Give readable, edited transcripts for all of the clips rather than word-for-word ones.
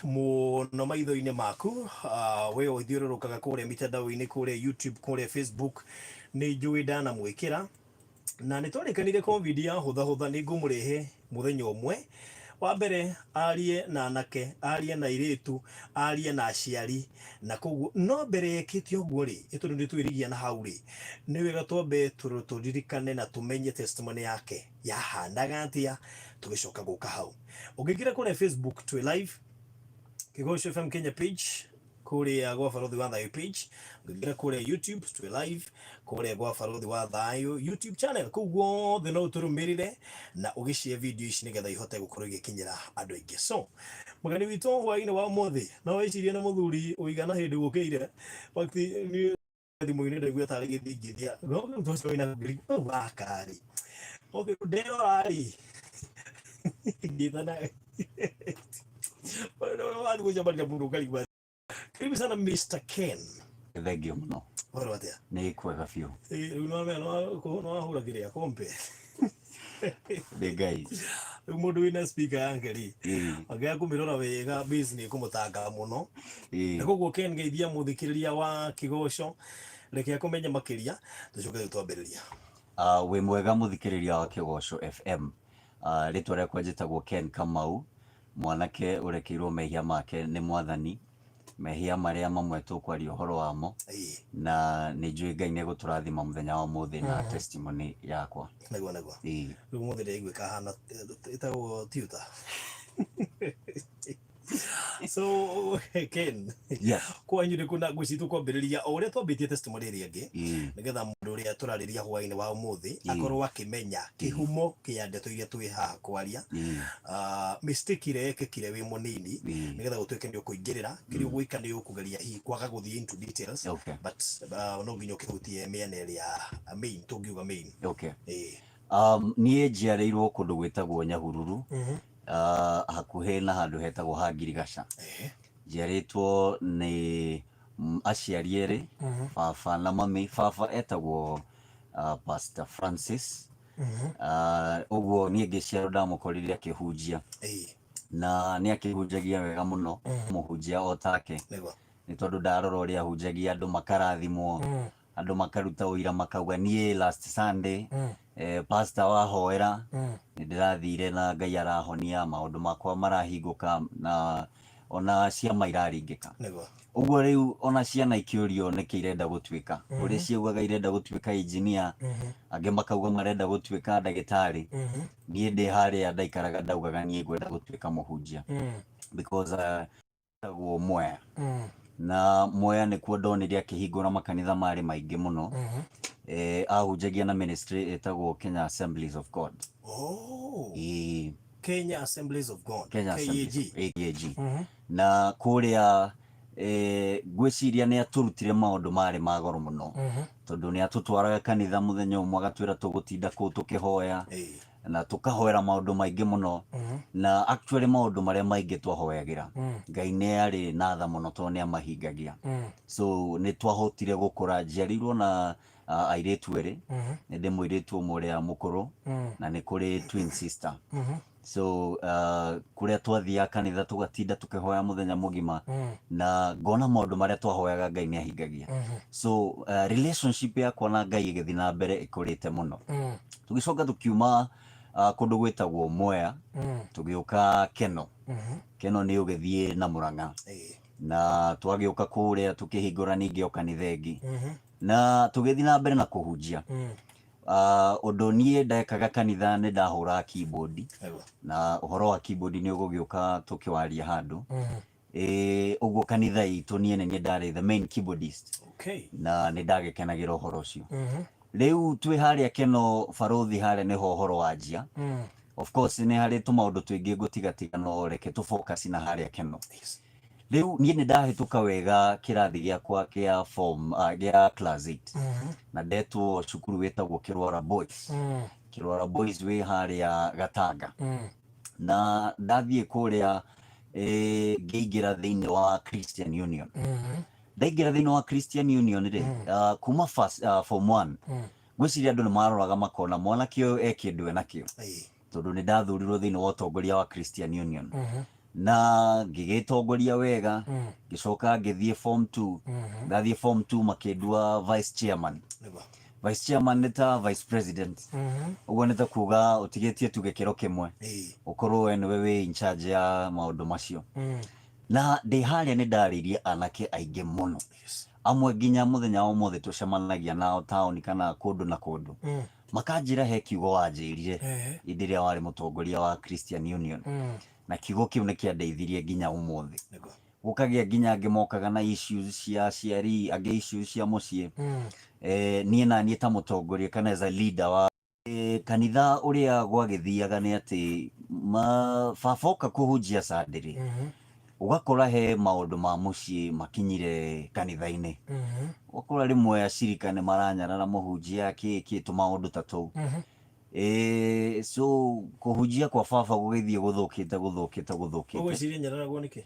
Mũno maitho-inĩ maku, we ũthiũrũrũkaga kũrĩa mitandao-inĩ, kũrĩa YouTube, kũrĩa Facebook, nĩ njũĩ ndanamwĩkĩra na nĩ twarĩkanire COVID ya hũthahũtha nĩ ngũmũrehe mũthenya ũmwe wa mbere arie na anake, arie na airĩtu, arie na aciari. Na koguo no mbere ekĩte ũguo rĩ, ĩ tondũ nĩ twĩrigia na hau rĩ, nĩ wega twambe tũririkane na tũmenye testimony yake yahanaga atĩa tũgĩcoka gũka hau. Ũngĩingĩra kũrĩa Facebook twĩ live, Kĩgoco FM Kenya page, kũrĩa gwa Barũthi wa Thayũ page, ũngĩingĩra kũrĩa YouTube twĩ live, kũrĩa gwa Barũthi wa Thayũ YouTube channel, kũu guothe no ũtũrũmĩrĩre na ũgĩshare video ici nĩgetha ihote gũkorwo igĩkinyĩra andũ aingĩ. So mũgeni witũ hwaĩ-inĩ wa ũmũthĩ no wĩcirie nĩ mũthuri ũigana hĩndĩ gũkĩire wakati niĩ thimũ-inĩ ndaigua tarĩ gĩthingithia no mũndũ ũcio wĩna ngiri wakarĩ okay nderora rĩ ngĩthana wathiĩ gũcemania mũndũ ũkarigwo. Karibu sana Mr. Ken. Thengio mũno. Ũhoro atĩa? Nĩ kwega biũ. Rĩu nĩwamenya nĩwahũra kĩrĩa kombe. Nĩ Ngai. Rĩu mũndũ wĩna speaker yake rĩ, angĩaga kũmĩrora wega bass nĩ ĩkũmũtanga mũno. Na koguo Ken geithia mũthikĩrĩria wa Kĩgoco, reke akũmenye makĩria tũcoke rĩu twambĩrĩria. Wĩ mwega mũthikĩrĩria wa Kĩgoco FM. Rĩtwa rĩakwa njĩtagwo Ken Kamau, mwanake ũrekeirwo mehia make nĩ Mwathani, mehia marĩa mamwe tũkwaria ũhoro wamo, na nĩ njũĩ Ngai nĩ egũtũrathima mũthenya wa ũmũthĩ na testimony yakwa. Nĩguo nĩguo. Rĩu ũmũthĩ ndĩraigua ĩkahana ĩtagwo tutor. So Ken, kwanyu nĩ kũ na ngwĩciria tũkwambĩrĩria o ũrĩa twambĩtie testimony ĩrĩa ĩngĩ, nĩgetha mũndũ ũrĩa tũrarĩria hwaĩ-inĩ wa ũmũthĩ akorwo akĩmenya kĩhumo kĩa ndeto iria twĩ haha kwaria, mistake ĩrĩa yekĩkire wĩ mũnini, nĩgetha gũtuĩke nĩ ũkũingĩrĩra kĩrĩa ũgwĩka nĩ ũkũgeria hihi kwaga gũthiĩ into details, but no nginya ũkĩhutie mĩena ĩrĩa main, tũngiuga main. Niĩ njiarĩirwo kũndũ gwĩtagwo Nyahururu, hakuhĩ na handũ hetagwo ha Ngirigaca. Njiarĩtwo nĩ aciari erĩ, baba na mami. Baba etagwo Pastor Francis. Ũguo niĩ ngĩciarwo ndamũkorire akĩhunjia. Na nĩ akĩhunjagia wega mũno, mũhunjia o take. Nĩ tondũ ndarora ũrĩa ahunjagia andũ makarathimwo, andũ makaruta ũira makauga niĩ last Sunday pastor wahoera nĩ ndĩrathire na Ngai arahonia, maũndũ makwa marahingũka na ona ciama iraringĩka. Ũguo rĩu ona ciana ikĩũrio nĩkĩ irenda gũtuĩka, ũrĩa ciaugaga irenda gũtuĩka engineer, angĩ makauga marenda gũtuĩka ndagĩtarĩ, niĩ ndĩ harĩa ndaikaraga ndaugaga niĩ ngwenda gũtuĩka mũhunjia because ĩtagwo Mwea. Na Mwea nĩkuo ndonire akĩhingũra makanitha marĩ maingĩ mũno. Ahunjagia na ministry ĩtagwo Kenya Assemblies of God. Oh. Kenya Assemblies of God. Kenya Assemblies, KAG. KAG. Na kũrĩa ngwĩciria nĩ atũrutire maũndũ marĩ ma goro mũno, tondũ nĩ atũtwaraga kanitha mũthenya ũmwe agatwĩra tũgũtinda kũu tũkĩhoya, na tũkahoera maũndũ maingĩ mũno, na actually maũndũ marĩa maingĩ twahoyagĩra Ngai nĩ arĩ na tha mũno tondũ nĩ amahingagia. So nĩ twahotire gũkũra. Njiarĩirwo na airĩtu erĩ, nĩ ndĩ mũirĩtu ũmwe ũrĩa mũkũrũ na nĩ kũrĩ twin sister. So kũrĩa twathiaga kanitha tũgatinda tũkĩhoya mũthenya mũgima, na ngona maũndũ marĩa twahoyaga Ngai nĩ ahingagia. So relationship yakwa na Ngai ĩgĩthiĩ na mbere ĩkũrĩte mũno. Tũgĩcoka tũkiuma kũndũ gwĩtagwo Mwea, tũgĩũka Keno. Keno nĩ ũgĩthiĩ na Mũrang'a, na twagĩũka kũrĩa tũkĩhingũra ningĩ o kanitha ĩngĩ, na tũgĩthiĩ na mbere na kũhunjia. Ũndũ niĩ ndekaga kanitha nĩ ndahũraga keyboard, na ũhoro wa keyboard nĩ ũgũgĩũka tũkĩwaria handũ. Ũguo kanitha itũ niĩ nĩ niĩ ndarĩ the main keyboardist, na nĩ ndagĩkenagĩra ũhoro ũcio. Rĩu twĩ harĩa Keno Barũthi harĩa nĩho ũhoro wanjia. Of course nĩ harĩ tũmaũndũ tũingĩ ngũtigatiga, no reke tũ focus na harĩa Keno. Rĩu niĩ nĩ ndahĩtũka wega kĩrathi gĩakwa kĩa form gĩa class 8, na ndetwo cukuru wĩtagwo Kĩrwara Boys. Kĩrwara Boys wĩ harĩa Gatanga. Na ndathiĩ kũrĩa ngĩingĩra thĩinĩ wa Christian Union. Ndaingĩra thĩinĩ wa Christian Union rĩ, kuma first, form 1, ngwĩciria andũ nĩ maroraga makona mwanake ũyũ e kĩndũ enakĩo, tondũ nĩ ndathurirwo thĩinĩ wa ũtongoria wa Christian Union. Na ngĩgĩtongoria wega, ngĩcoka ngĩthiĩ form 2. Ndathiĩ form 2 makĩndua vice chairman. Vice chairman nĩ ta vice president, ũguo nĩ ta kuga ũtigĩtie tu gĩkĩro kĩmwe ũkorwo we nĩwe wĩ in charge ya maũndũ macio. Na ndĩ harĩa nĩ ndarĩirie anake aingĩ mũno, amwe nginya mũthenya wa ũmũthĩ tũcemanagia nao taũni kana kũndũ na kũndũ, makanjĩra he kiugo wanjĩrire hĩndĩ ĩrĩa warĩ mũtongoria wa Christian Union, na kiugo kĩu nĩ kĩandeithirie nginya ũmũthĩ. Gũkagĩa nginya angĩ mokaga na issues cia aciari, angĩ issues cia mũciĩ. Niĩ na niĩ ta mũtongoria kana as a leader wa kanitha, ũrĩa gwagĩthiaga nĩ atĩ baba oka kũhunjia Sunday rĩ, ũgakora he maũndũ ma mũciĩ makinyire kanitha-inĩ, ũgakora rĩmwe acirika nĩ maranyarara mũhunjia, kĩ kĩ tũmaũndũ ta tũu. So kũhunjia kwa baba gũgĩthiĩ gũthũkĩte gũthũkĩte gũthũkĩte. Ũgwĩciria nyararagwo nĩkĩ?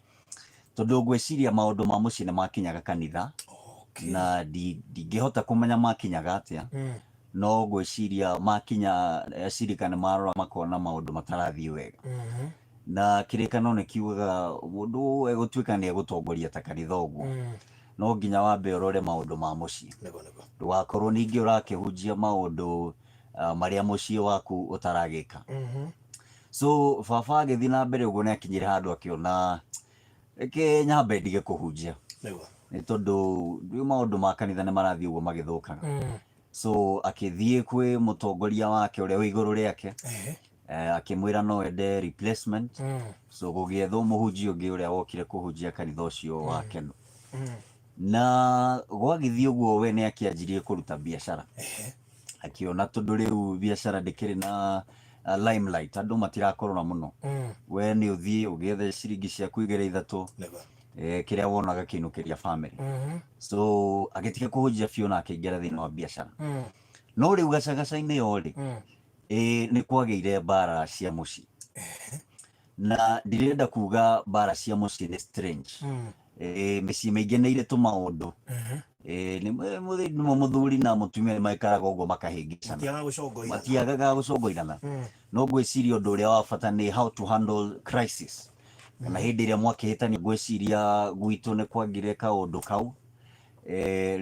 Tondũ ngwĩciria maũndũ ma mũciĩ nĩ makinyaga kanitha. Na ndingĩhota kũmenya makinyaga atĩa, no ngwĩciria makinya acirika nĩ marora makona maũndũ matarathiĩ wega. Na kĩrĩkano nĩ kiugaga mũndũ egũtuĩka nĩ egũtongoria ta kanitha ũguo, no nginya wambe ũrore maũndũ ma mũciĩ. Nĩguo nĩguo. Ndũgakorwo ningĩ ũrakĩhunjia maũndũ marĩa mũciĩ waku ũtaragĩka. So baba agĩthiĩ na mbere ũguo, nĩ akinyire handũ akĩona reke nyambe ndige kũhunjia, nĩ tondũ rĩu maũndũ ma kanitha nĩ marathiĩ ũguo magĩthũkaga. So akĩthiĩ kwĩ mũtongoria wake ũrĩa wĩ igũrũ rĩake, akĩmwĩra no ende replacement. So gũgĩethwo mũhunjia ũngĩ ũrĩa wokire kũhunjia kanitha ũcio wa Keno. Na gwagĩthiĩ ũguo, we nĩ akĩanjirie kũruta biacara, akĩona tondũ rĩu biacara ndĩkĩrĩ na limelight, andũ matirakorora mũno, we nĩ ũthiĩ ũgĩethe ciringi ciaku igĩrĩ ithatũ, kĩrĩa wonaga kĩinũkĩria family. So agĩtiga kũhunjia biũ na akĩingĩra thĩinĩ wa biacara. No rĩu gacagaca-inĩ yo rĩ, nĩ kwagĩire mbara cia mũciĩ, na ndirenda kuga mbara cia mũciĩ nĩ strange. Mĩciĩ mĩingĩ nĩ irĩ tũmaũndũ. Nĩ mũthuri na mũtumia nĩ maikaraga ũguo makahĩngĩcana. Matiagaga gũcongoirana. Matiagaga gũcongoirana. No ngwĩciria ũndũ ũrĩa wa bata nĩ how to handle crisis, kana hĩndĩ ĩrĩa mwakĩhĩtania. Ngwĩciria gwitũ nĩ kwagire kaũndũ kau.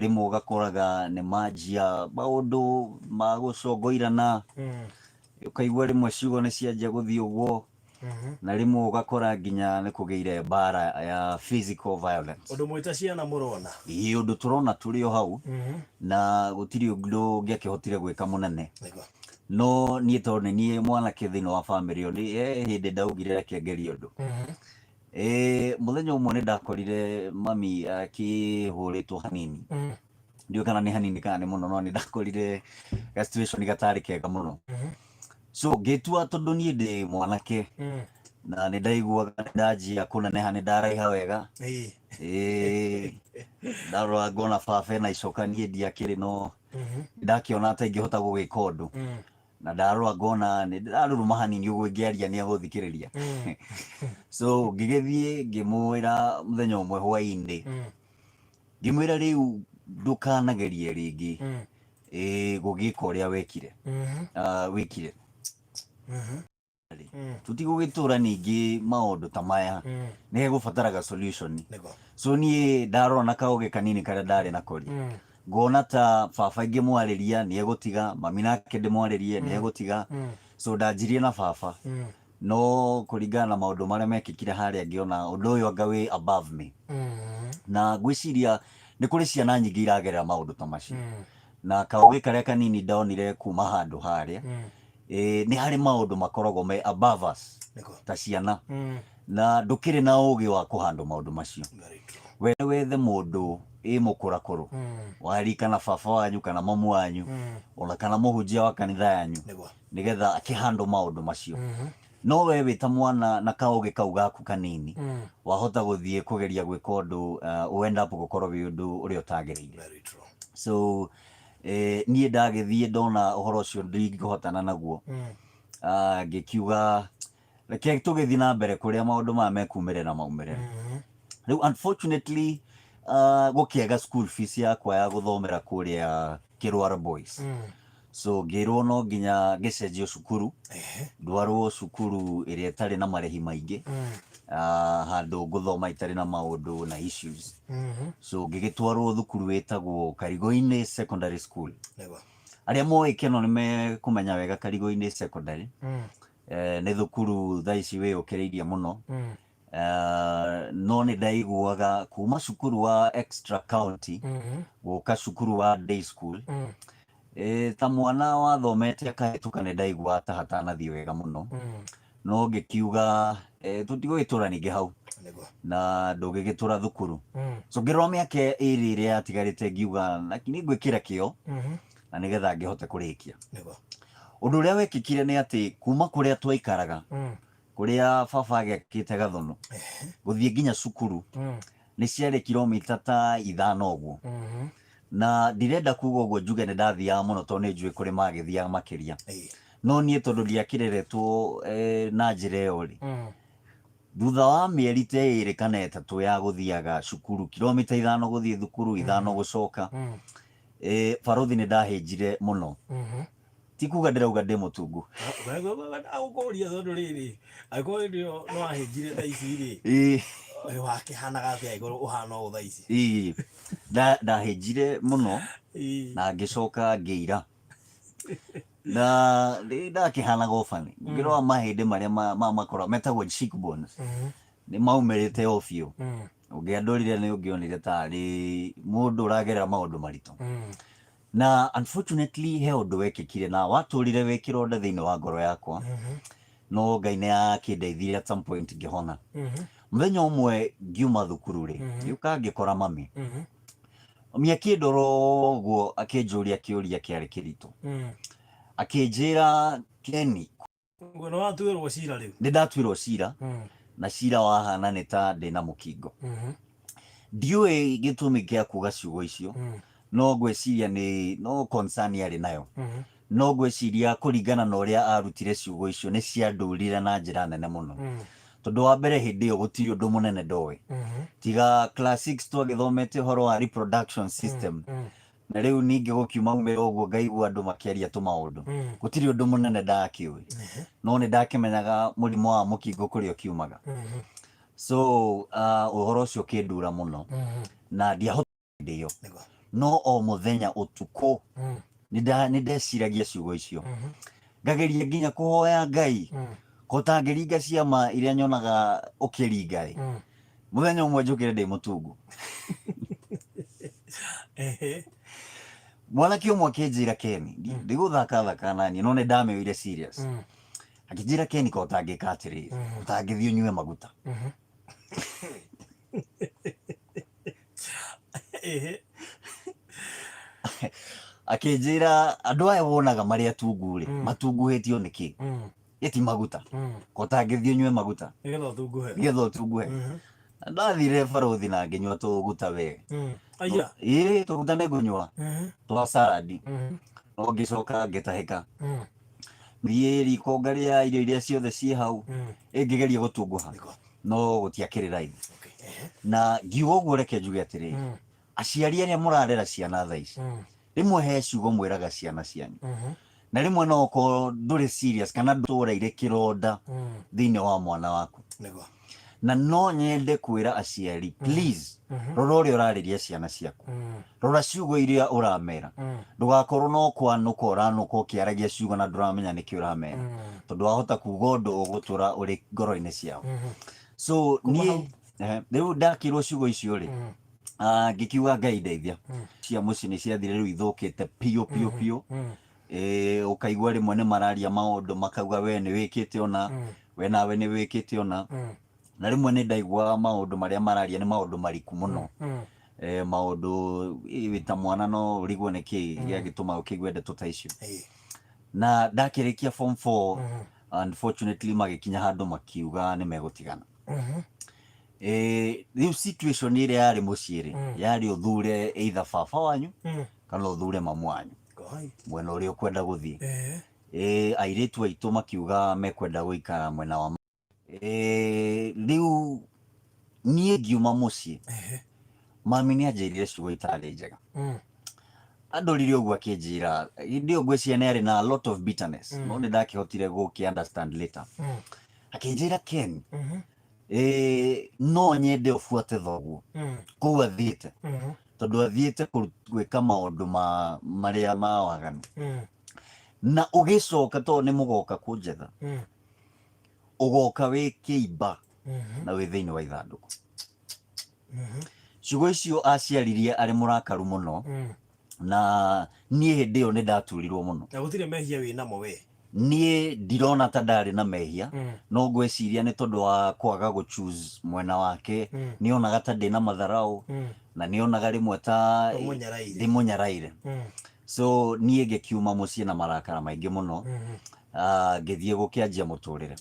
Rĩmwe ũgakoraga nĩ manjia maũndũ ma gũcongoirana, ũkaigua rĩmwe ciugo nĩ cianjia gũthiĩ ũguo, na rĩmwe ũgakora nginya nĩ kũgĩire mbara ya physical violence. Ũndũ mwĩta ciana mũrona. Ĩĩ, ũndũ tũrona tũrĩ o hau, na gũtirĩ ũndũ ũngĩakĩhotire gwĩka mũnene. No niĩ tondũ nĩ niĩ mwanake thĩinĩ wa bamĩrĩ ĩyo, nĩ he hĩndĩ ndaugire reke ngerie ũndũ. Mũthenya ũmwe nĩ ndakorire mami akĩhũrĩtwo hanini. Ndiũĩ kana nĩ hanini kana nĩ mũno, no nĩ ndakorire ga situation gatarĩ kega mũno. So ngĩtua tondũ niĩ ndĩ mwanake na nĩ ndaiguaga nĩ ndanjia kũneneha, nĩ ndaraiha wega. Ĩĩ, ndarora ngona baba ena icoka, niĩ ndiakĩrĩ, no ndakĩona ta ingĩhota gũgĩka ũndũ. Na ndarora ngona nĩ ndĩraruruma hanini ũguo, ingĩaria nĩ egũthikĩrĩria. So ngĩgĩthiĩ ngĩmwĩra mũthenya ũmwe hwaĩ-inĩ, ngĩmwĩra rĩu ndũkanagerie rĩngĩ gũgĩka ũrĩa wekire. Wĩkire tũtigũgĩtũra ningĩ maũndũ ta maya, nĩ hegũbataraga solution. So niĩ ndarora na kaũgĩ kanini karĩa ndarĩ nako rĩ, ngona ta baba ingĩmwarĩria nĩ egũtiga, mami nake ndĩmwarĩrie nĩ egũtiga. So ndanjirie na baba, no kũringana na maũndũ marĩa mekĩkire harĩa, ngĩona ũndũ ũyũ anga wĩ above me. Na ngwĩciria nĩ kũrĩ ciana nyingĩ iragerera maũndũ ta macio, na kaũgĩ karĩa kanini ndonire kuma handũ harĩa, nĩ harĩ maũndũ makoragwo me above us ta ciana, na ndũkĩrĩ na ũgĩ wa kũhandũ maũndũ macio. Very true. We wethe mũndũ ĩ mũkũrakũrũ wari, kana baba wanyu kana mamu wanyu, ona kana mũhunjia wa kanitha yanyu, nĩgetha akĩhandũ maũndũ macio. No we wĩ ta mwana na kaũgĩ kau gaku kanini, wahota gũthiĩ kũgeria gwĩka ũndũ end up gũkorwo wĩ ũndũ ũrĩa ũtagĩrĩire. Very true. So niĩ ndagĩthiĩ ndona ũhoro ũcio ndingĩhotana naguo, ngĩkiuga reke tũgĩthiĩ na mbere kũrĩa maũndũ maya mekumĩrĩra maumĩrĩra. Rĩu unfortunately, gũkĩaga school fees yakwa ya gũthomera kũrĩa Kĩrwara Boys. So ngĩrwo no nginya ngĩcenjio cukuru, ndwarwo cukuru ĩrĩa ĩtarĩ na marĩhi maingĩ, handũ ngũthoma itarĩ na maũndũ na issues. So ngĩgĩtwarwo thukuru ĩtagwo Karigoinĩ Secondary School. Arĩa moĩ Keno nĩ mekũmenya wega Karigoinĩ Secondary. Nĩ thukuru thaa ici wĩyũkĩrĩirie mũno. No nĩ ndaiguaga kuma cukuru wa extra county gũka cukuru wa day school, ta mwana wathomete akahĩtũka, nĩ ndaiguaga ta hatanathiĩ wega mũno. No ngĩkiuga tũtigũgĩtũra ningĩ hau na ndũngĩgĩtũra thukuru. So ngĩrora mĩaka ĩrĩ ĩrĩa yatigarĩte, ngiuga lakini ngwĩkĩra kĩo na nĩgetha ngĩhote kũrĩkia. Ũndũ ũrĩa wekĩkire nĩ atĩ kuma kũrĩa twaikaraga, kũrĩa baba agĩakĩte Gathũnũ, gũthiĩ nginya cukuru nĩ ciarĩ kilomita ta 5 ũguo. Na ndirenda kuga ũguo njuge nĩ ndathiaga mũno, tondũ nĩ njũĩ kũrĩ magĩthiaga makĩria. No niĩ tondũ ndiakĩreretwo na njĩra ĩyo rĩ, thutha wa mĩeri ta 2 kana 3 ya gũthiaga cukuru kilomita 5 gũthiĩ thukuru, 5 gũcoka, barothi, nĩ ndahĩnjire mũno. Ti kuga ndĩrauga ndĩ mũtungu. Agũkũria tondũ rĩrĩ, angĩkorwo hĩndĩ ĩyo no ahĩnjire thaa ici rĩ, wakĩhanaga atĩa angĩkorwo ũhana ũũ thaa ici? Ĩĩ. Ndahĩnjire mũno na ngĩcoka ngĩira na nĩ ndakĩhanaga ũbani. Ngĩrora mahĩndĩ marĩa makora metagwo cheekbones nĩ maumĩrĩte o biũ. Ũngĩandorire nĩ ũngĩonire tarĩ mũndũ ũragerera maũndũ maritũ. Na unfortunately he ũndũ wekĩkire na watũrire wĩ kĩronda thĩinĩ wa ngoro yakwa, no Ngai nĩ akĩndeithirie at some point ngĩhona. Mũthenya ũmwe ngiuma thukuru rĩ, ngĩũka ngĩkora mami. Mami akĩndora ũguo, akĩnjũria kĩũria kĩarĩ kĩritũ. Akĩnjĩra, "Keni." Ũguo nĩ watuĩrwo cira rĩu? Nĩ ndatuĩrwo cira. Na cira wahana nĩ ta ndĩna mũkingo. Ndiũĩ gĩtũmi gĩa kuga ciugo icio, no ngwĩciria nĩ no concern arĩ nayo. No ngwĩciria kũringana na ũrĩa arutire ciugo icio nĩ ciandurire na njĩra nene mũno. Tondũ wa mbere, hĩndĩ ĩyo gũtirĩ ũndũ mũnene ndoĩ tiga class 6 twagĩthomete ũhoro wa reproduction system. Na rĩu ningĩ gũkiuma umĩra ũguo ngaigua andũ makĩaria tũmaũndũ. Gũtirĩ ũndũ mũnene ndakĩũĩ, no nĩ ndakĩmenyaga mũrimũ wa mũkingo kũrĩa ũkiumaga. So ũhoro ũcio ũkĩndura mũno na ndiahota hĩndĩ ĩyo. No o mũthenya ũtukũ nĩ ndeciragia ciugo icio, ngageria nginya kũhoya Ngai ko tangĩringa ciama iria nyonaga ũkĩringa ĩ, mũthenya ũmwe njũkĩre ndĩ mũtungu. Mwanake ũmwe akĩnjĩra, "Keni," ndigũthaka thaka naniĩ, no nĩ ndamĩoire serious. Akĩnjĩra, "Keni, ko ũtangĩka atĩrĩrĩ, ũtangĩthiĩ ũnyue maguta." Akĩnjĩra, "Andũ aya wonaga marĩ atungu rĩ, matunguhĩtio nĩkĩ? Ĩti maguta. Ko ũtangĩthiĩ ũnyue maguta nĩgetha ũtunguhe?" Nĩgetha ũtunguhe. Na ndathire barothi na ngĩnyua tũguta we. Aya. Ĩĩ, tũguta nĩ ngũnyua twa saradi, no ngĩcoka ngĩtahĩka. Thiĩ riko ngarĩa irio iria ciothe ciĩ hau, ĩngĩgeria gũtunguha, no gũtiakĩrĩ raithi. Na ngiuga ũguo, reke njuge atĩrĩrĩ, aciari arĩa mũrarera ciana thaa ici, rĩmwe he ciugo mwĩraga ciana cianyu, na rĩmwe no ũkorwo ndũrĩ serious kana ndũraire kĩronda thĩinĩ wa mwana waku. Na no nyende kwĩra aciari, please, rora ũrĩa ũrarĩria ciana ciaku, rora ciugo iria ũramera. Ndũgakorwo no kwanũka ũranũka ũkĩaragia ciugo na ndũramenya nĩkĩ ũramera, tondũ wahota kuga ũndũ ũgũtũra ũrĩ ngoro-inĩ ciao. So Kuma niĩ hau. Rĩu ndakĩrwo ciugo icio rĩ, ngĩkiuga Ngai ndeithia. Cia mũciĩ nĩ ciathire rĩu ithũkĩte biũ biũ biũ. Ũkaigua rĩmwe nĩ mararia maũndũ makauga we nĩ wĩkĩte ũna, we nawe nĩ wĩkĩte ũna. Na rĩmwe nĩ ndaiguaga maũndũ marĩa mararia nĩ maũndũ mariku mũno. Maũndũ wĩ ta mwana no ũrigwo nĩ kĩ gĩagĩtũma ũkĩigue ndeto ta icio. Na ndakĩrĩkia form 4, unfortunately magĩkinya handũ makiuga nĩ megũtigana. Rĩu situation ĩrĩa yarĩ mũciĩ rĩ, yarĩ ũthure either baba wanyu kana ũthure mamu wanyu, mwena ũrĩa ũkwenda gũthiĩ. Airĩtu aitũ makiuga mekwenda gũikara mwena wa rĩu niĩ ngiuma mũciĩ. Mami nĩ anjĩrire ciugo itarĩ njega. Andorire ũguo akĩnjĩra, hĩndĩ ĩyo ngwĩciria nĩ arĩ na a lot of bitterness, no nĩ ndakĩhotire gũkĩ understand later. Akĩnjĩra, "Ken, no nyende ũbuate thoguo kũu athiĩte, tondũ athiĩte gwĩka maũndũ ma marĩa ma waganu, na ũgĩcoka, tondũ nĩ mũgoka kũnjetha, ũgoka wĩ kĩimba na wĩ thĩinĩ wa ithandũkũ." Ciugo icio aciaririe arĩ mũrakaru mũno, na niĩ hĩndĩ ĩyo nĩ ndaturirwo mũno. Na gũtirĩ mehia wĩ namo we? Niĩ ndirona ta ndarĩ na mehia, no ngwĩciria nĩ tondũ wa kwaga gũ choose mwena wake. Nĩ onaga ta ndĩna matharau, na nĩ onaga rĩmwe ta Ũmũnyaraire. ndĩmũnyaraire. So niĩ ngĩkiuma mũciĩ na marakara maingĩ mũno. Ngĩthiĩ gũkĩanjia mũtũrĩre.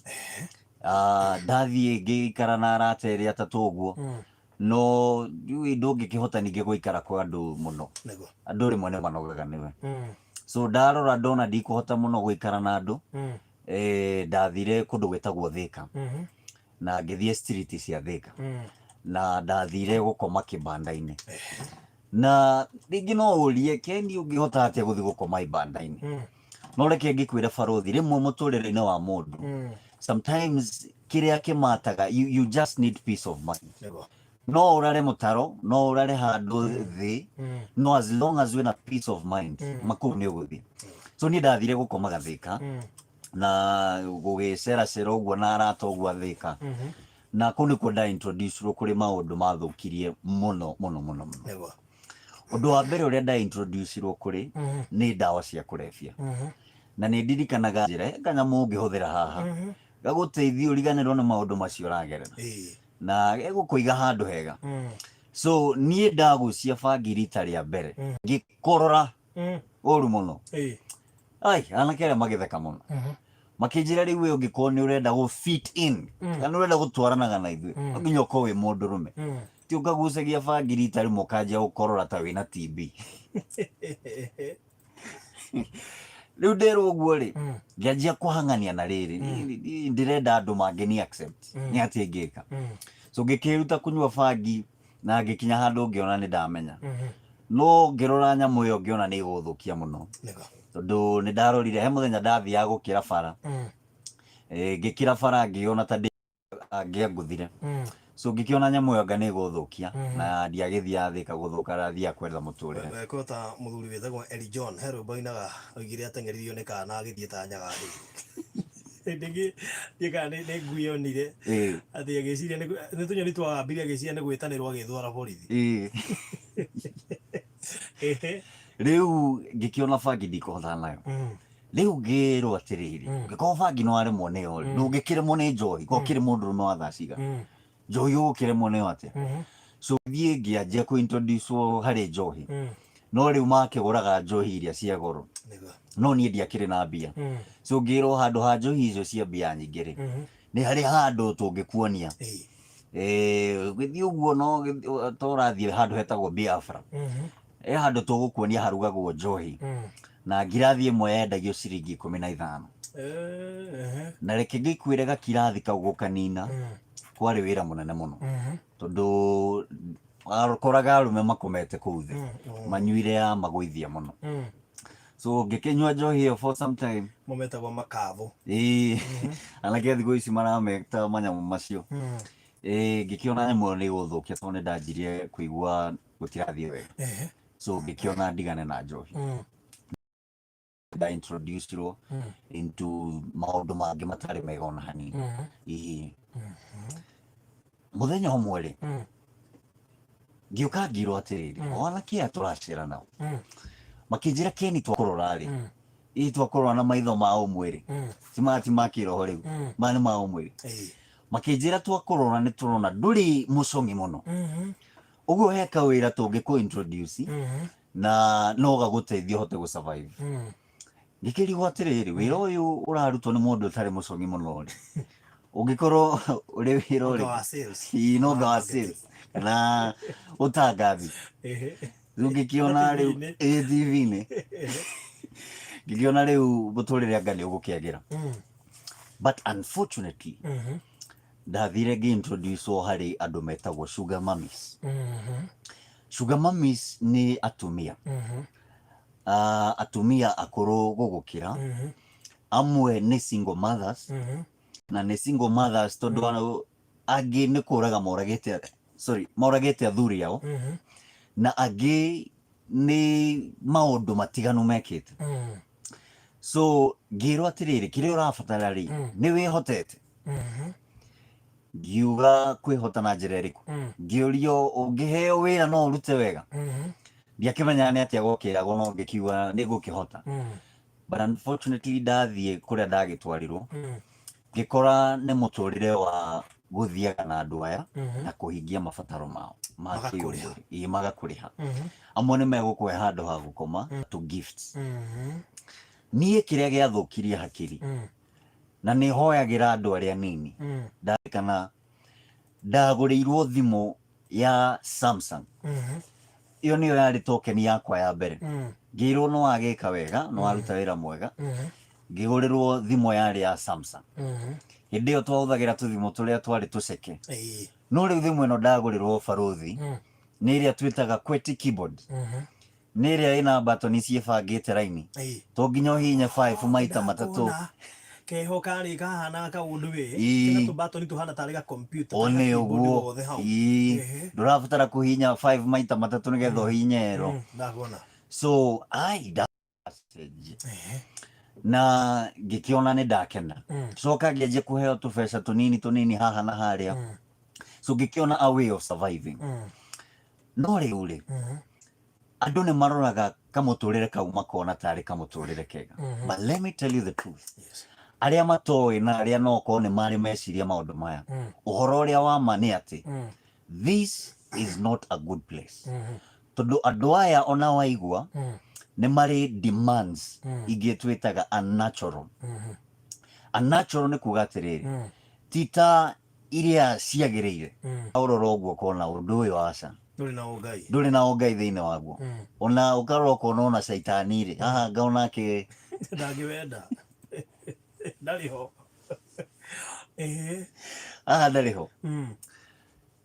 Ndathiĩ ngĩikara na arata erĩ atatũ ũguo, no ndiũĩ ndũngĩkĩhota ningĩ gũikara kwa andũ mũno. Andũ rĩmwe nĩ manogaga nĩwe. So ndarora ndona ndikũhota mũno gũikara na andũ. Ndathire kũndũ gwĩtagwo Thĩka, na ngĩthiĩ street cia Thĩka, na ndathire gũkoma kĩbanda-inĩ. Na rĩngĩ no ũrie, "Kendi, ũngĩhota atĩa gũthiĩ gũkoma ibanda-inĩ?" No reke ngĩkwĩre, barothi, rĩmwe mũtũrĩre-inĩ wa mũndũ, sometimes kĩrĩa kĩmataga, you just need peace of mind. No ũrare mũtaro, no ũrare handũ thĩ, no as long as wĩna peace of mind, makũu nĩ ũgũthiĩ. So niĩ ndathire gũkoma Gathĩka na gũgĩceracera ũguo na arata ũguo Thĩka, na kũu nĩkuo nda introduce kũrĩ maũndũ mathũkirie mũno mũno mũno mũno. Ũndũ wa mbere ũrĩa nda introduce kũrĩ nĩ ndawa cia kũrebia. Na nĩ ndirikanaga njĩra, he kanyamũ ũngĩhũthĩra haha gagũteithia ũriganĩrwo nĩ maũndũ macio ũragerera, na gegũkũiga handũ hega. So niĩ ndagucia bangi rita rĩa mbere, ngĩkorora ũru mũno. Ai, anake arĩa magĩtheka mũno, makĩnjĩra, "Rĩu we ũngĩkorwo nĩ ũrenda gũ fit in kana nĩ ũrenda gũtwaranaga na ithuĩ, no nginya ũkorwo wĩ mũndũrũme, ti ũkagucagia bangi rita rĩmwe ũkanjia gũkorora ta wĩna TB." Rĩu nderwo ũguo rĩ, ngĩanjia kũhang'ania na rĩrĩ, niĩ ndĩrenda andũ mangĩni accept, nĩ atĩ ngĩka. So ngĩkĩruta kũnyua bangi na ngĩkinya handũ ngĩona nĩ ndamenya, no ngĩrora nyamũ ĩyo ngĩona nĩ ĩgũthũkia mũno, tondũ nĩ ndarorire he mũthenya ndathiaga gũkĩra bara. Ngĩkĩra bara ngĩona ta angĩangũthire. So ngĩkĩona nyamũ ĩyo anga nĩ ĩgũthũkia, na ndiagĩthiaga Thĩka gũthũka, ndathiaga kwetha mũtũrĩre. Kwĩ ta mũthuri wĩtagwo Eli John, he rwĩmbo ainaga, oigire ateng'eririo nĩ kana agĩthiĩ ta nyagathĩ. Hĩndĩ ĩngĩ ndiũĩ kana nĩ ngui onire, atĩ agĩciria nĩ tũnyoni twagambire, agĩciria nĩ gwĩtanĩrwo, agĩtwara borithi. Rĩu ngĩkĩona bangi ndikũhotana nayo. Rĩu ngĩrwo atĩrĩrĩ, ngĩkorwo bangi no aremwo nĩyo rĩ, ndũngĩkĩremwo nĩ njohi ko kĩrĩ mũndũrũme wa thaa cigana? Njohi ũgũkĩremwo nĩyo atĩa? So thiĩ ngĩanjia kũ introduce harĩ njohi, no rĩu makĩgũraga njohi iria cia goro, no niĩ ndiakĩrĩ na mbia. So ngĩrwo handũ ha njohi icio cia mbia nyingĩ rĩ, nĩ harĩ handũ tũngĩkuonia. Gĩthiĩ ũguo, no to ũrathiĩ handũ hetagwo Biafra, he handũ tũgũkuonia harugagwo njohi, na ngirathi ĩmwe yendagio ciringi 15. Na reke ngĩkwĩre, gakirathi kau gũkanina kwarĩ wĩra mũnene mũno, tondũ wakoraga arũme makomete kũu thĩ manyuire ya magũithia mũno. So ngĩkĩnyua njohi ĩyo for some time. Mo metagwo makabũ. Ĩĩ, anake a thikũ ici marameta manyamũ macio. Ĩĩ, ngĩkĩona nyamũ ĩyo nĩ ĩgũthũkia, tondũ nĩ ndanjirie kũigua gũtirathiĩ wega. So ngĩkĩona ndigane na njohi. Nda introducirwo into maũndũ mangĩ matarĩ mega ona hanini. Ĩĩ, mũthenya ũmwe rĩ, ngĩũka ngĩrwo atĩrĩrĩ, o anake aya tũracera nao makĩnjĩra, "Keni, twakũrora rĩ, ĩ twakũrora na maitho ma ũmwĩrĩ, ti ma kĩroho rĩu, maya nĩ ma ũmwĩrĩ." Makĩnjĩra, "Twakũrora nĩ tũrona ndũrĩ mũcong'i mũno ũguo, he kawĩra tũngĩkũ introduce na no gagũteithia ũhote gũ survive." Ngĩkĩrigwo atĩrĩrĩ, wĩra ũyũ ũrarutwo nĩ mũndũ ũtarĩ mũcong'i mũno rĩ, ũngĩkorwo ũrĩ wĩra Ũndũ ũrĩkũ? wa sales. Ĩĩ, no nga wa sales kana ũtangathi. Rĩu ngĩkĩona rĩu TV-inĩ. Ĩ, TV-inĩ. Ngĩkĩona rĩu mũtũrĩre anga nĩ ũgũkĩagĩra, but unfortunately ndathire ngĩintroducewo harĩ andũ metagwo sugar mummies. Sugar mummies nĩ atumia. Atumia akũrũ gũgũkĩra, amwe nĩ single mothers, na nĩ single mothers tondũ angĩ nĩ kũraga moragĩte, sorry, moragĩte athuri ao, na angĩ nĩ maũndũ matiganu mekĩte. So ngĩrwo atĩrĩrĩ, kĩrĩa ũrabatara rĩ, nĩ wĩhotete. Ngiuga kwĩhota na njĩra ĩrĩkũ? Ngĩũrio, ũngĩheo wĩra no ũrute wega? Ndiakĩmenyaga nĩ atĩa gwakĩragwo, no ngĩkiuga nĩ ngũkĩhota. But unfortunately ndathiĩ kũrĩa ndagĩtwarirwo, ngĩkora nĩ mũtũrĩre wa gũthiaga na andũ aya na kũhingia mabataro mao ma Magakũrĩha. kĩũmũrĩ. Ĩĩ, magakũrĩha. Amwe nĩ megũkũhe handũ ha gũkoma, to gifts. Niĩ kĩrĩa gĩathũkirie hakiri, na nĩ hoyagĩra andũ arĩa nini, ndarikana ndagũrĩirwo thimũ ya Samsung. Ĩyo nĩyo yarĩ token yakwa ya mbere. Ngĩrwo nĩ wagĩka wega, nĩ waruta wĩra mwega. Ngĩgũrĩrwo thimũ yarĩ ya Samsung. Hĩndĩ ĩyo twahũthagĩra tũthimũ tũrĩa twarĩ tũceke. No rĩu thimũ ĩno ndagũrĩrwo barũthi nĩ ĩrĩa twĩtaga QWERTY keyboard. Nĩ ĩrĩa ĩna batoni ciĩbangĩte raini. To nginya ũhihinye 5 maita 3. Ndakona keho karĩ kahana kaũndũ wĩ kena tũbatoni tũhana tarĩ ga computer, O tarĩ ga nĩ keyboard ũguo. wothe hau. Ndũrabatara kũhihinya 5 maita 3 nĩgetha ũhihinye ero. Ndakona. So ai ndacenjia. Na ngĩkĩona nĩ ndakena. Coka ngĩanjia kũheo tũbeca tũnini tũnini haha na harĩa. So ngĩkĩona a way of surviving. No rĩu rĩ, andũ nĩ maroraga kamũtũrĩre kau makona tarĩ kamũtũrĩre kega. But let me tell you the truth. Arĩa matoĩ na arĩa no okorwo nĩ marĩ meciria maũndũ maya, ũhoro ũrĩa wa ma nĩ atĩ this is not a good place. Tondũ andũ aya ona waigua nĩ marĩ demands ingĩ twĩtaga unnatural. Unnatural nĩ kuga atĩrĩrĩ, ti ta iria ciagĩrĩire. Ũrora ũguo ũkona ũndũ ũyũ aca. Ndũrĩ na ũngai. Ndũrĩ na ũngai thĩinĩ waguo. Ona ũkarora ũkona ona caitani rĩ, haha anga onake ndangĩwenda. Ndarĩ ho. Haha ndarĩ ho.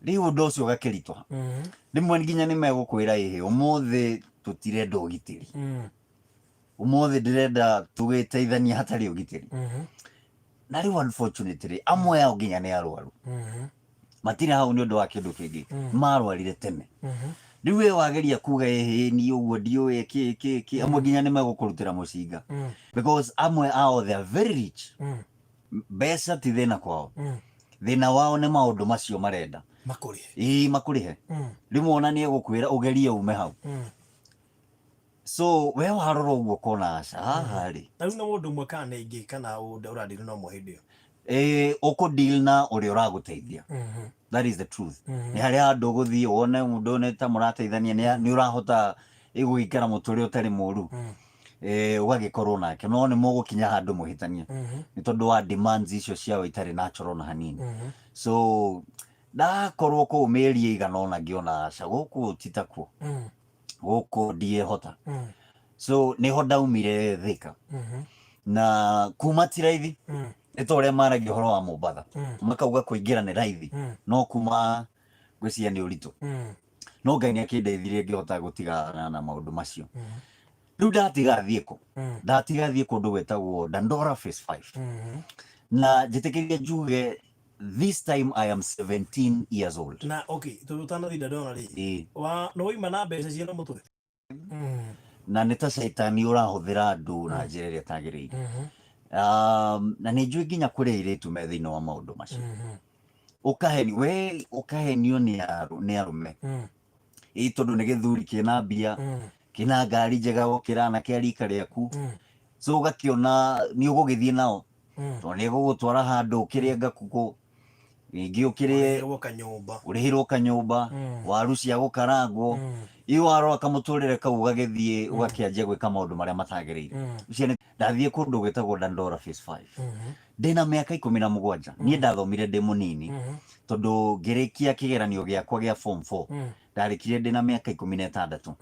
Rĩu ũndũ ũcio ũgakĩritũha. Rĩmwe nginya nĩ megũkwĩra, ĩhĩ, ũmũthĩ tũtirenda ũgitĩri. Ũmũthĩ ndĩrenda tũgĩteithania hatarĩ ũgitĩri. Na rĩu unfortunately amwe ao nginya nĩ arwaru. Matirĩ hau nĩ ũndũ wa kĩndũ kĩngĩ. Marwarire tene. Rĩu we wageria kuga ĩhĩ niĩ ũguo ndiũĩ kĩ kĩ kĩ, amwe nginya nĩ megũkũrutĩra mũcinga. Because amwe ao they are very rich. Mbeca ti thĩna kwao. Thĩna wao nĩ maũndũ macio marenda. Makũrĩhe. Ĩĩ, makũrĩhe. Rĩmwe ona nĩ egũkwĩra ũgerie ume hau. So we warora ũguo ũkona aca haha rĩ. Na rĩu na mũndũ ũmwe kana nĩ aingĩ kana ũradeal na ũmwe hĩndĩ ĩyo? Ũkũ deal na ũrĩa ũragũteithia. That is the truth. Nĩ harĩa handũ ũgũthiĩ wone mũndũ nĩ ta mũrateithania, nĩ ũrahota gũikara mũtũrĩre ũtarĩ mũru. Ũgagĩkorwo nake, no nĩ mũgũkinya handũ mũhĩtanie. Nĩ tondũ wa demands icio ciao itarĩ natural na hanini. So ndakorwo kũu mĩeri ĩigana ũna ngĩona aca gũkũ ti takuo. Gũkũ ndiĩhota. So nĩho ndaumire Thika. Na kuma ti raithi. Nĩ ta ũrĩa maragia ũhoro wa Mombatha. Makauga kũingĩra nĩ raithi. No kuma ngwĩciria nĩ ũritũ. No Ngai nĩ akĩndeithirie ngĩhota gũtigana na maũndũ macio. Rĩu ndatiga thiĩ kũ? Ndatiga thiĩ kũndũ gwĩtagwo Dandora Phase 5. Na njĩtĩkĩrie njuge this time I am 17 years old. Na okay, tondũ ũtanathiĩ Dandora rĩ, wa nĩ wauma na mbeca ciĩna mũtwe? Na nĩ ta caitani ũrahũthĩra andũ na njĩra ĩrĩa ĩtagĩrĩire. Na nĩ njũĩ nginya kũrĩ airĩtu me thĩinĩ wa maũndũ macio. Ũkahenio, we ũkahenio nĩ arũme. Ĩ tondũ nĩ gĩthuri kĩna mbia, kĩna ngari njega gũkĩra anake a rika rĩaku. So ũgakĩona nĩ ũgũgĩthiĩ nao. Tondũ nĩ egũgũtwara handũ ũkĩrĩe ngakũkũ, rĩngĩ ũkĩrĩe Ũrĩhĩrwo kanyũmba. Ũrĩhĩrwo kanyũmba, waru cia gũkarangwo. Ĩ warora kamũtũrĩre kau ũgagĩthiĩ ũgakĩanjia gwĩka maũndũ marĩa matagĩrĩire. Ũcio nĩ ndathiĩ kũndũ gwĩtagwo Dandora Phase 5. Ndĩna mĩaka 17. Niĩ ndathomire ndĩ mũnini. Tondũ ngĩrĩkia kĩgeranio gĩakwa gĩa form 4. Ndarĩkirie ndĩna mĩaka 16.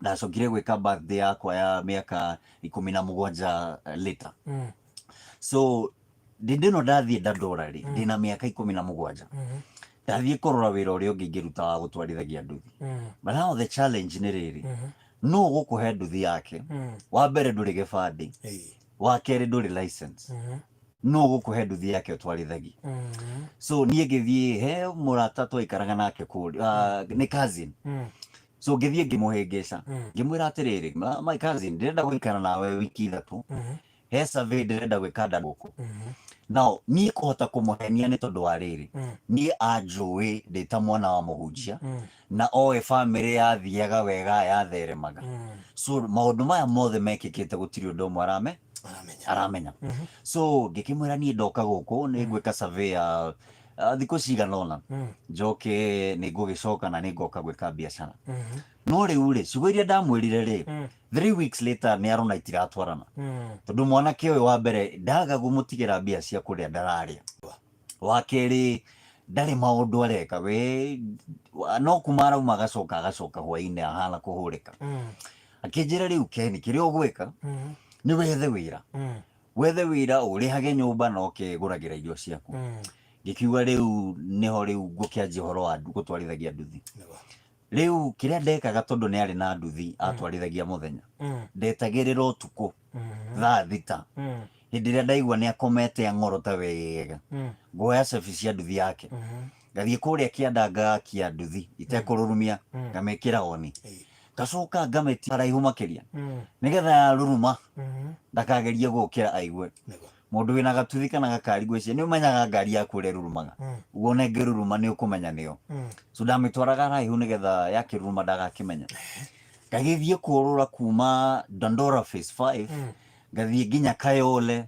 Ndacokire gwĩka birthday yakwa ya mĩaka 17 later. So hĩndĩ ĩno ndathiĩ Dandora rĩ, ndĩna mĩaka 17. Ndathiĩ kũrora wĩra ũrĩa ũngĩ ingĩruta wa gũtwarithagia nduthi. But now the challenge nĩ rĩrĩ. Nũ ũgũkũhe nduthi yake? Wa mbere ndũrĩ gĩbandĩ, wa kerĩ ndũrĩ license. Nũ ũgũkũhe nduthi yake ũtwarithagie? So niĩ ngĩthiĩ he mũrata twaikaraga nake kũrĩa, nĩ cousin. So ngĩthiĩ ngĩmũhĩngĩca, ngĩmwĩra atĩrĩrĩ, "My cousin, ndĩrenda gũikara nawe wiki 3, he survey ndĩrenda gwĩka nda gũkũ." Now niĩ kũhota kũmũhenia nĩ tondũ wa rĩrĩ, niĩ anjũĩ ndĩ ta mwana wa mũhunjia, na oĩ bamĩrĩ yathiaga wega yatheremaga. So maũndũ maya mothe mekĩkĩte gũtirĩ ũndũ ũmwe arame Aramenya. Aramenya. So ngĩkĩmwĩra niĩ ndoka gũkũ nĩ ngwĩka survey ya thikũ cigana ũna, njoke nĩ ngũgĩcoka na nĩ ngoka gwĩka biacara. No rĩu rĩ, ciugo iria ndamwĩrire rĩ, 3 weeks later nĩ arona itiratwarana, tondũ mwanake ũyũ wa mbere ndaga kũmũtigĩra mbia cia kũrĩa ndararĩa, wa kerĩ ndarĩ maũndũ areka we, no kuma arauma agacoka agacoka hwainĩ ahana kũhũrĩka. Akĩnjĩra, "Rĩu Ken, kĩrĩa ũgwĩka nĩ wethe wĩra, wethe wĩra ũrĩhage nyũmba na ũkegũragĩra irio ciaku." Ngĩkiuga rĩu nĩho rĩu ngũkĩanjia ũhoro wa gũtwarithagia nduthi. Rĩu kĩrĩa ndekaga, tondũ nĩ arĩ na nduthi atwarithagia mũthenya, ndetagĩrĩra ũtukũ thaa 6, hĩndĩ ĩrĩa ndaigua nĩ akomete ang'orota wega, ngoya cabi cia nduthi yake, ngathiĩ kũrĩa kĩanda, ngakia nduthi itekũrurumia, ngamĩkĩra oni, ngacoka ngamĩtia haraihu makĩria nĩgetha yaruruma ndakagerie gũkĩra aigue. Mũndũ wĩna gatuthi kana gakari, ngwĩciria nĩ ũmenyaga ngari yaku ũrĩa ĩrurumaga. Ũguo ona ĩngĩruruma nĩ ũkũmenya nĩyo. So ndamĩtwaraga haraihu nĩgetha yakĩruruma ndagakĩmenya. Ngagĩthiĩ kũrũra kuma Dandora Phase 5, ngathiĩ nginya Kayole,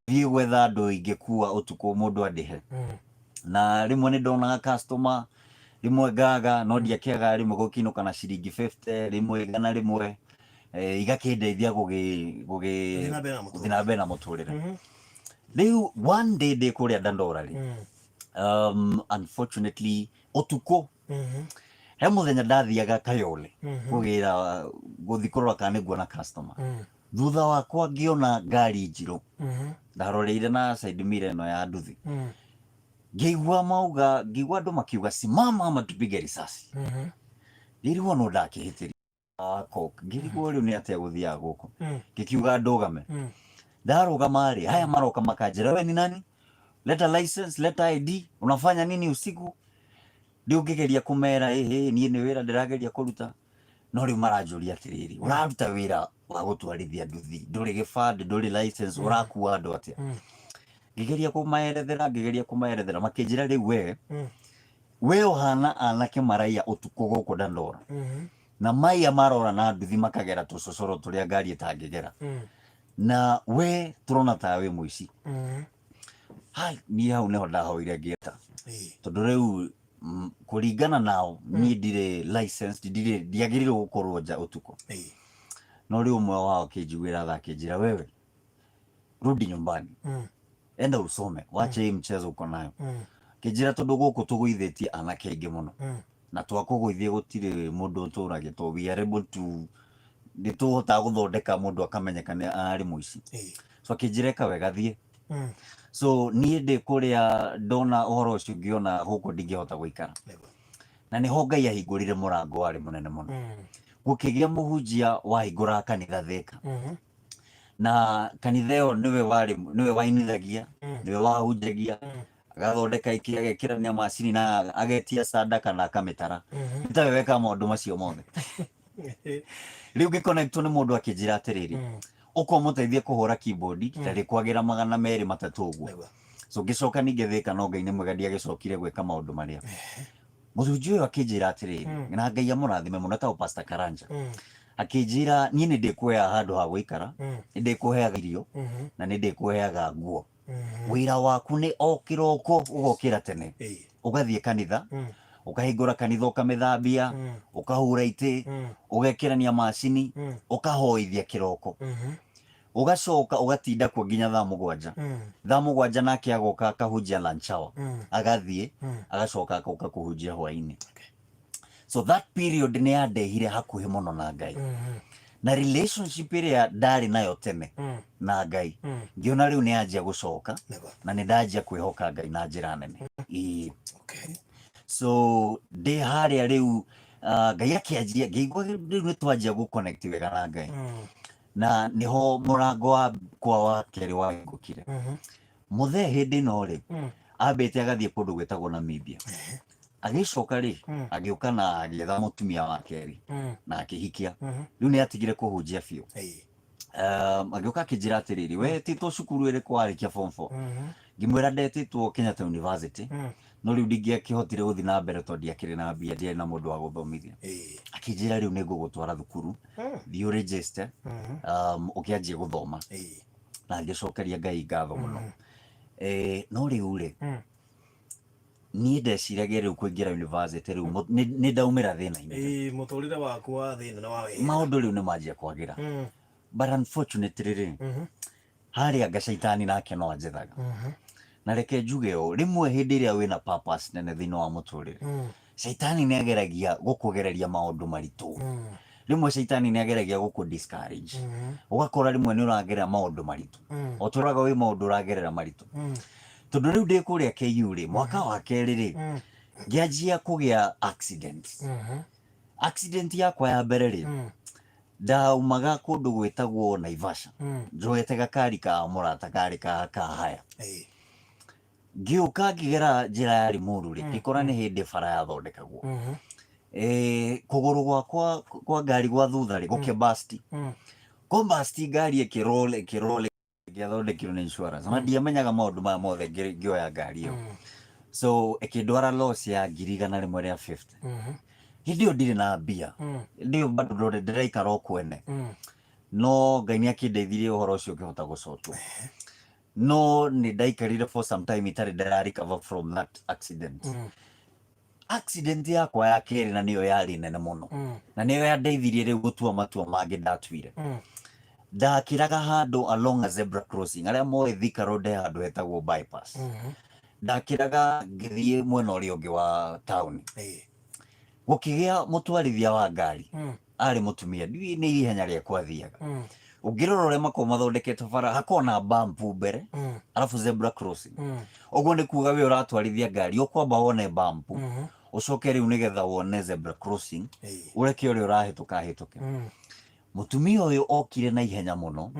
thiĩ gwetha andũ ingĩkua ũtukũ mũndũ andĩhe. Na rĩmwe nĩ ndonaga customer, rĩmwe ngaga, no ndiakĩaga rĩmwe gũkinũka na ciringi 50, rĩmwe 100, igakĩndeithia gũgĩ gũgĩ Gũthiĩ na mbere na mũtũrĩre. Gũthiĩ na mbere na mũtũrĩre. Rĩu one day ndĩ kũrĩa Dandora rĩ, unfortunately ũtukũ he mũthenya ndathiaga Kayole kũgĩra gũthiĩ kũrora kana nĩ nguona customer. Thutha wakwa ngĩona ngari njirũ. Ndaroreire na side mirror ĩno ya nduthi, ngĩigua mauga, ngĩigua andũ makiuga, "Simama ama tupige risasi." Ngĩrigwo no ndakĩhĩtĩria coke, ngĩrigwo rĩu nĩ atĩa gũthiaga gũkũ. Ngĩkiuga ndũgame. Ndarũgama rĩ, haya maroka makanjĩra, "We ni nani? Leta license, leta ID, unafanya nini usiku?" Rĩu ngĩgeria kũmera, "Ĩhĩ, niĩ nĩ wĩra ndĩrageria kũruta." No rĩu maranjũria atĩrĩrĩ, "Ũraruta wĩra wa gũtwarithia nduthi, ndũrĩ gĩbandĩ, ndũrĩ license, ũrakua andũ atĩa?" Ngĩgeria kũmaerethera, ngĩgeria kũmaerethera, makĩnjĩra, "Rĩu we ũhana anake maraiya ũtukũ gũkũ Dandora, na maiya marora na nduthi makagera tũcocoro tũrĩa ngari ĩtangĩgera, na we tũrona ta wĩ mũici." Hai, niĩ hau nĩho ndahoire ngĩeta, tondũ rĩu kũringana nao niĩ ndirĩ license, ndirĩ, ndiagĩrĩirwo gũkorwo nja ũtukũ. No rĩu ũmwe wao akĩnjiguĩra tha, akĩnjĩra, "Wewe rudi nyumbani, enda usome, wache hii mchezo uko nayo." Akĩnjĩra, "Tondũ gũkũ tũgũithĩtie anake aingĩ mũno, na twakũgũithia gũtirĩ mũndũ ũtũragia, to we are able to, nĩ tũhotaga gũthondeka mũndũ akamenyeka nĩ arĩ mũici." So akĩnjĩra, "Ĩka wega, thiĩ." So niĩ ndĩ kũrĩa ndona ũhoro ũcio, ngĩona gũkũ ndingĩhota gũikara. Na nĩho Ngai ahingũrire mũrango warĩ mũnene mũno. Gũkĩgĩa mũhunjia wahingũraga kanitha Thĩka, na kanitha ĩyo nĩwe warĩ, nĩwe wainithagia, nĩwe wahunjagia, agathondeka ikĩ, agekĩrania macini na agetia sadaka na akamĩtara. Nĩ tawe wekaga maũndũ macio mothe. Rĩu ngĩconnectwo nĩ mũndũ akĩnjĩra atĩrĩrĩ, "Ũka ũmũteithie kũhũra keyboard, ndarĩkwagĩra 230 ũguo." So ngĩcoka ningĩ Thĩka, no Ngai nĩ mwega, ndiagĩcokire gwĩka maũndũ marĩa. Mũhunjia ũyũ akĩnjĩra atĩrĩrĩ, na Ngai amũrathime mũno, etagwo Pastor Karanja, akĩnjĩra, "Niĩ nĩ ndĩkuheaga handũ ha gũikara, nĩ ndĩkũheaga irio na nĩ ndĩkũheaga nguo. Wĩra waku nĩ o kĩroko ũgokĩra tene, ũgathiĩ kanitha, ũkahingũra kanitha, ũkamĩthambia, ũkahura itĩ, ũgekĩrania macini, ũkahoithia kĩroko, ũgacoka ũgatinda kuo nginya thaa 7. Thaa 7 nake agoka akahunjia lunch hour, agathiĩ, agacoka agoka kũhunjia hwainĩ." So that period nĩ yandehire hakuhĩ mũno na Ngai, na relationship ĩrĩa ndarĩ nayo tene na Ngai, ngĩona rĩu nĩ yanjia gũcoka, na nĩ ndanjia kwĩhoka Ngai na njĩra nene. Ĩĩ. So ndĩ harĩa rĩu Ngai akĩanjia, ngĩigua rĩu nĩ twanjia gũ connect wega na Ngai. Na nĩho mũrango wakwa wa kerĩ wahingũkire. Mũthee hĩndĩ ĩno rĩ, ambĩte agathiĩ kũndũ gwĩtagwo Namibia. Agĩcoka rĩ, agĩũka na agĩetha mũtumia wa kerĩ na akĩhikia. Rĩu nĩ atigire kũhunjia biũ. Agĩũka akĩnjĩra atĩrĩrĩ, wetĩtwo cukuru ĩrĩkũ warĩkia form 4? Ngĩmwĩra ndetĩtwo Kenyatta University, no rĩu ndingĩakĩhotire gũthiĩ na mbere tondũ ndiakĩrĩ na mbia, ndiarĩ na mũndũ wa gũthomithia. Akĩnjĩra rĩu nĩ ngũgũtwara thukuru, thiĩ ũ register, ũkĩanjie gũthoma. Na ngĩcokeria Ngai ngatho mũno. No rĩu rĩ, niĩ ndeciragia rĩu kũingĩra university rĩu nĩ ndaumĩra thĩna-inĩ. Mũtũrĩre waku wa thĩna nĩ wa wĩra. Maũndũ rĩu nĩ manjia kwagĩra. But unfortunately rĩ, harĩa anga caitani nake no anjethaga. Na reke njuge ũũ, rĩmwe hĩndĩ ĩrĩa wĩna purpose nene thĩinĩ wa mũtũrĩre, caitani nĩ ageragia gũkũgereria maũndũ maritũ. Rĩmwe caitani nĩ ageragia gũkũ discourage. Ũgakora rĩmwe nĩ ũragerera maũndũ maritũ. Ũtũraga wĩ maũndũ ũragerera maritũ. Tondũ rĩu ndĩ kũrĩa KU rĩ, mwaka wa kerĩ rĩ, ngĩanjia kũgĩa accident. Accident yakwa ya mbere rĩ, ndaumaga kũndũ gwĩtagwo Naivasha. Njoete gakari ka mũrata karĩ ka haya. Ngĩũka ngĩgera njĩra ya Limuru rĩ, ngĩkora nĩ hĩndĩ bara yathondekagwo. Kũgũrũ gwakwa kwa ngari gwa thutha rĩ, gũkĩbasti. Kũbasti ngari ĩkĩroll ĩkĩroll ĩgĩathondekirwo nĩ insurance. Na ndiamenyaga maũndũ maya mothe ngĩoya ngari ĩyo. So ĩkĩndwara loss ya 150,000. Hĩndĩ ĩyo ndirĩ na mbia. Hĩndĩ ĩyo bado ndore ndĩraikara o kwene. No Ngai nĩ akĩndeithirie ũhoro ũcio ũkĩhota gũcotwo. No nĩ ndaikarire for some time itarĩ ndĩra recover from that accident. Accident yakwa ya kerĩ na nĩyo yarĩ nene mũno. Na nĩyo yandeithirie rĩu gũtua matua mangĩ ndatuire. Ndakĩraga handũ along a zebra crossing, arĩa moĩ Thika Road he handũ hetagwo bypass. Ndakĩraga ngĩthiĩ mwena ũrĩa ũngĩ wa taũni. Gũkĩgĩa mũtwarithia wa ngari, arĩ mũtumia, ndiũĩ nĩ ihenya rĩakwa athiaga. Ũngĩrora ũrĩa makoragwo mathondekete bara, hakoragwo na bump mbere, alafu zebra crossing. Ũguo nĩ kuga we ũratwarithia ngari, ũkwamba wone bump, ũcoke rĩu nĩgetha wone zebra crossing, ũreke ũrĩa ũrahĩtũka ahĩtũke. Mũtumia ũyũ okire na ihenya mũno,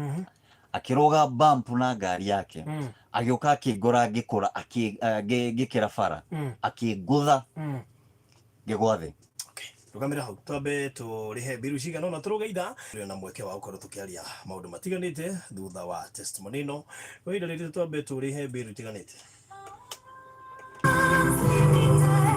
akĩrũga bump na ngari yake, agĩũka akĩngora ngĩkũra, ngĩkĩra bara, akĩngũtha, ngĩgwa thĩ. Rũgamĩra hau twambe tũrĩhe mbiru cigana ũna tũrũge ithaa tũrĩ na mweke wa gũkorwo tũkĩaria maũndũ matiganĩte thutha wa testimony ĩno. Kwa ihinda rĩrĩ twambe tũrĩhe mbiru itiganĩte.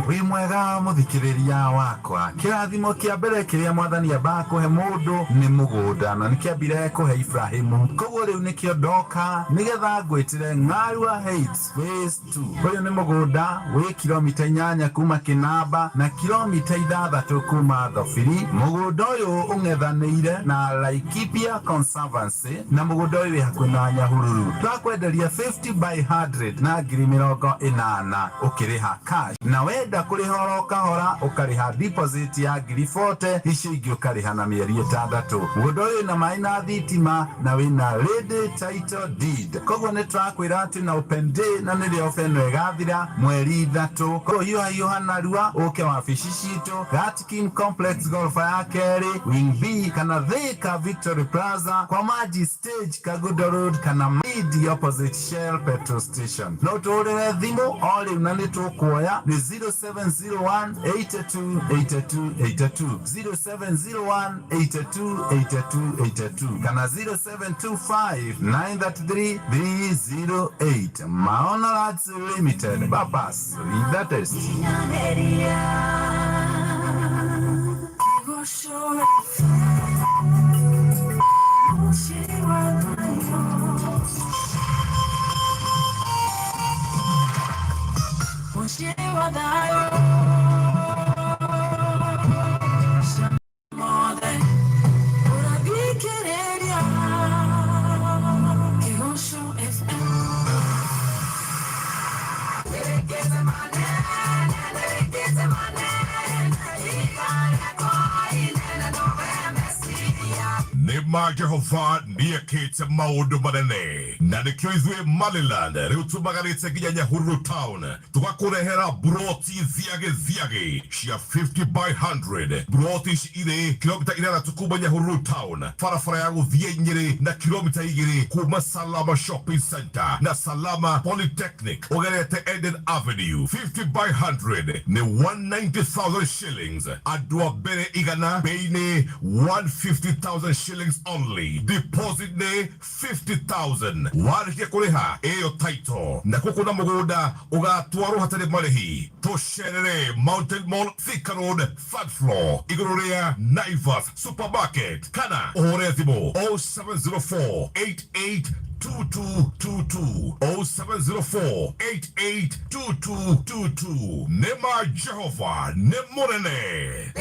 Wĩ mwega mũthikĩrĩria wakwa. Kĩrathimo kĩa mbere kĩrĩa mwathani ambaga kũhe mũndũ nĩ mũgũnda, na nĩkĩambire kũhe Ibrahimu. Koguo rĩu nĩkĩo ndoka nĩgetha ngwĩtĩre Ng'arua Heights Phase 2. Ũyũ nĩ mũgũnda wĩ kilomita 8 kuma Kĩnamba na kilomita 6 kuma Thobiri. Mũgũnda ũyũ ũng'ethanĩire na Laikipia Conservancy na mũgũnda ũyũ wĩ hakuhĩ na Nyahururu. Twakwenderia 50 by 100 na 80,000 ũkĩrĩha cash, na wenda kũrĩha oro kahora ũkarĩha deposit ya 40,000, icio ingĩ ũkarĩha na mĩeri 6. Mũgũnda ũyũ wĩna maĩ na thitima na wĩna ready title deed. Koguo nĩ tũrakwĩra atĩ na open day, na nĩrĩo ofa ĩno ĩgathira mweri 3. Koguo hiũha hiũha narua ũke wabici citũ Gatkin Complex goroba ya kerĩ wing B, kana Thika Victory Plaza kwa Maji Stage Kagudo Road, kana Midi opposite Shell petrol station. No tũhũrĩre thimũ o rĩu na nĩ tũkuoya nĩ 0701 82 82 82, 0701 82 82 82, kana 0725 933 308. Maono Lads Limited, Papas with the test. Nĩma Jehova nĩekĩte maũndũ manene, na nĩkĩo ithuĩ Maryland rĩu tumagarĩte nginya Nyahururu town, tũgakũrehera buroti thiagĩ thiagĩ cia 50 by 100. Buroti ici irĩ kilomita 6 kuma Nyahururu town, barabara ya gũthiĩ Nyĩrĩ, na kilomita 2 kuma Salama Shopping Center na Salama Polytechnic ũgerete Eden Avenue. 50 by 100 nĩ 190,000 shillings. Andũ a mbere 100, bei nĩ 150,000 shillings only, deposit nĩ 50,000. Warĩkia kũrĩha ĩyo title, nakuo kuna mũgũnda ũgatwarwo hatarĩ marĩhi. Tũcerere Mountain Mall, Thika Road, third floor, igũrũ rĩa Naivas Supermarket, kana ũhũre thimũ 0704 88 2222, 0704 882222. Nĩma Jehova nĩ mũnene.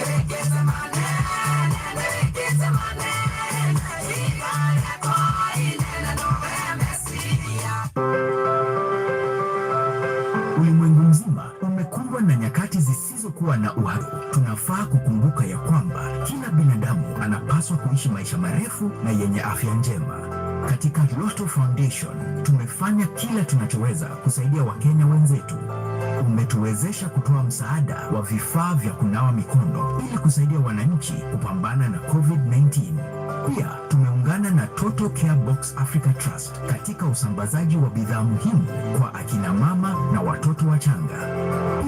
Ulimwengu mzima umekumbwa na nyakati zisizokuwa na uhuru. Tunafaa kukumbuka ya kwamba kila binadamu anapaswa kuishi maisha marefu na yenye afya njema. Katika Lotto Foundation tumefanya kila tunachoweza kusaidia Wakenya wenzetu. Umetuwezesha kutoa msaada wa vifaa vya kunawa mikono ili kusaidia wananchi kupambana na COVID-19. Pia tumeungana na Total Care Box Africa Trust katika usambazaji wa bidhaa muhimu kwa akina mama na watoto wachanga.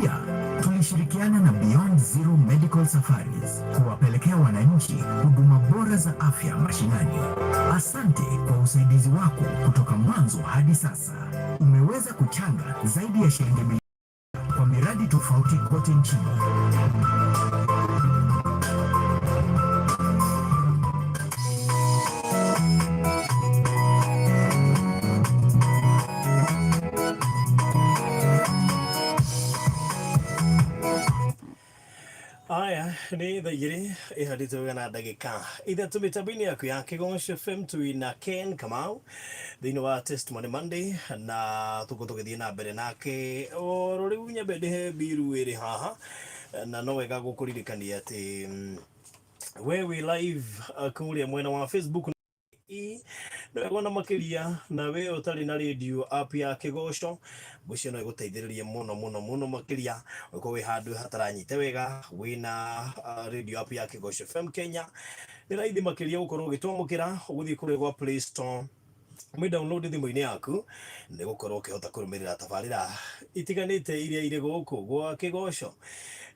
Pia tulishirikiana na Beyond Zero Medical Safaris kuwapelekea wananchi huduma bora za afya mashinani. Asante kwa usaidizi wako kutoka mwanzo hadi sasa. Umeweza kuchanga zaidi ya shilingi milioni kwa miradi tofauti kote nchini. Aya nĩ thaa 2 ĩhandĩte wega na ndagĩka 3 mĩtambo-inĩ yaku ya Kĩgoco FM. Twĩna Ken Kamau thĩinĩ wa Testimony Monday, na tũkũ tũgĩthiĩ na mbere nake oro rĩu. Nyambe ndĩhe mbiru ĩrĩ haha, na no wega gũkũririkania atĩ we wĩ live kũrĩa mwena wa Facebook nĩ wega ona makĩria, na we ũtarĩ na radio app ya Kĩgoco, ngwĩciria no ĩgũteithĩrĩrie mũno mũno mũno makĩria. Ũkorwo wĩ handũ hataranyite wega, wĩna radio app ya Kĩgoco FM Kenya, nĩ raithi makĩria gũkorwo ũgĩtwamũkĩra. Ũgũthiĩ kũrĩa gwa Play Store, mĩ download thimũ-inĩ yaku, nĩ gũkorwo ũkĩhota kũrũmĩrĩra tabarĩra itiganĩte iria irĩ gũkũ gwa Kĩgoco.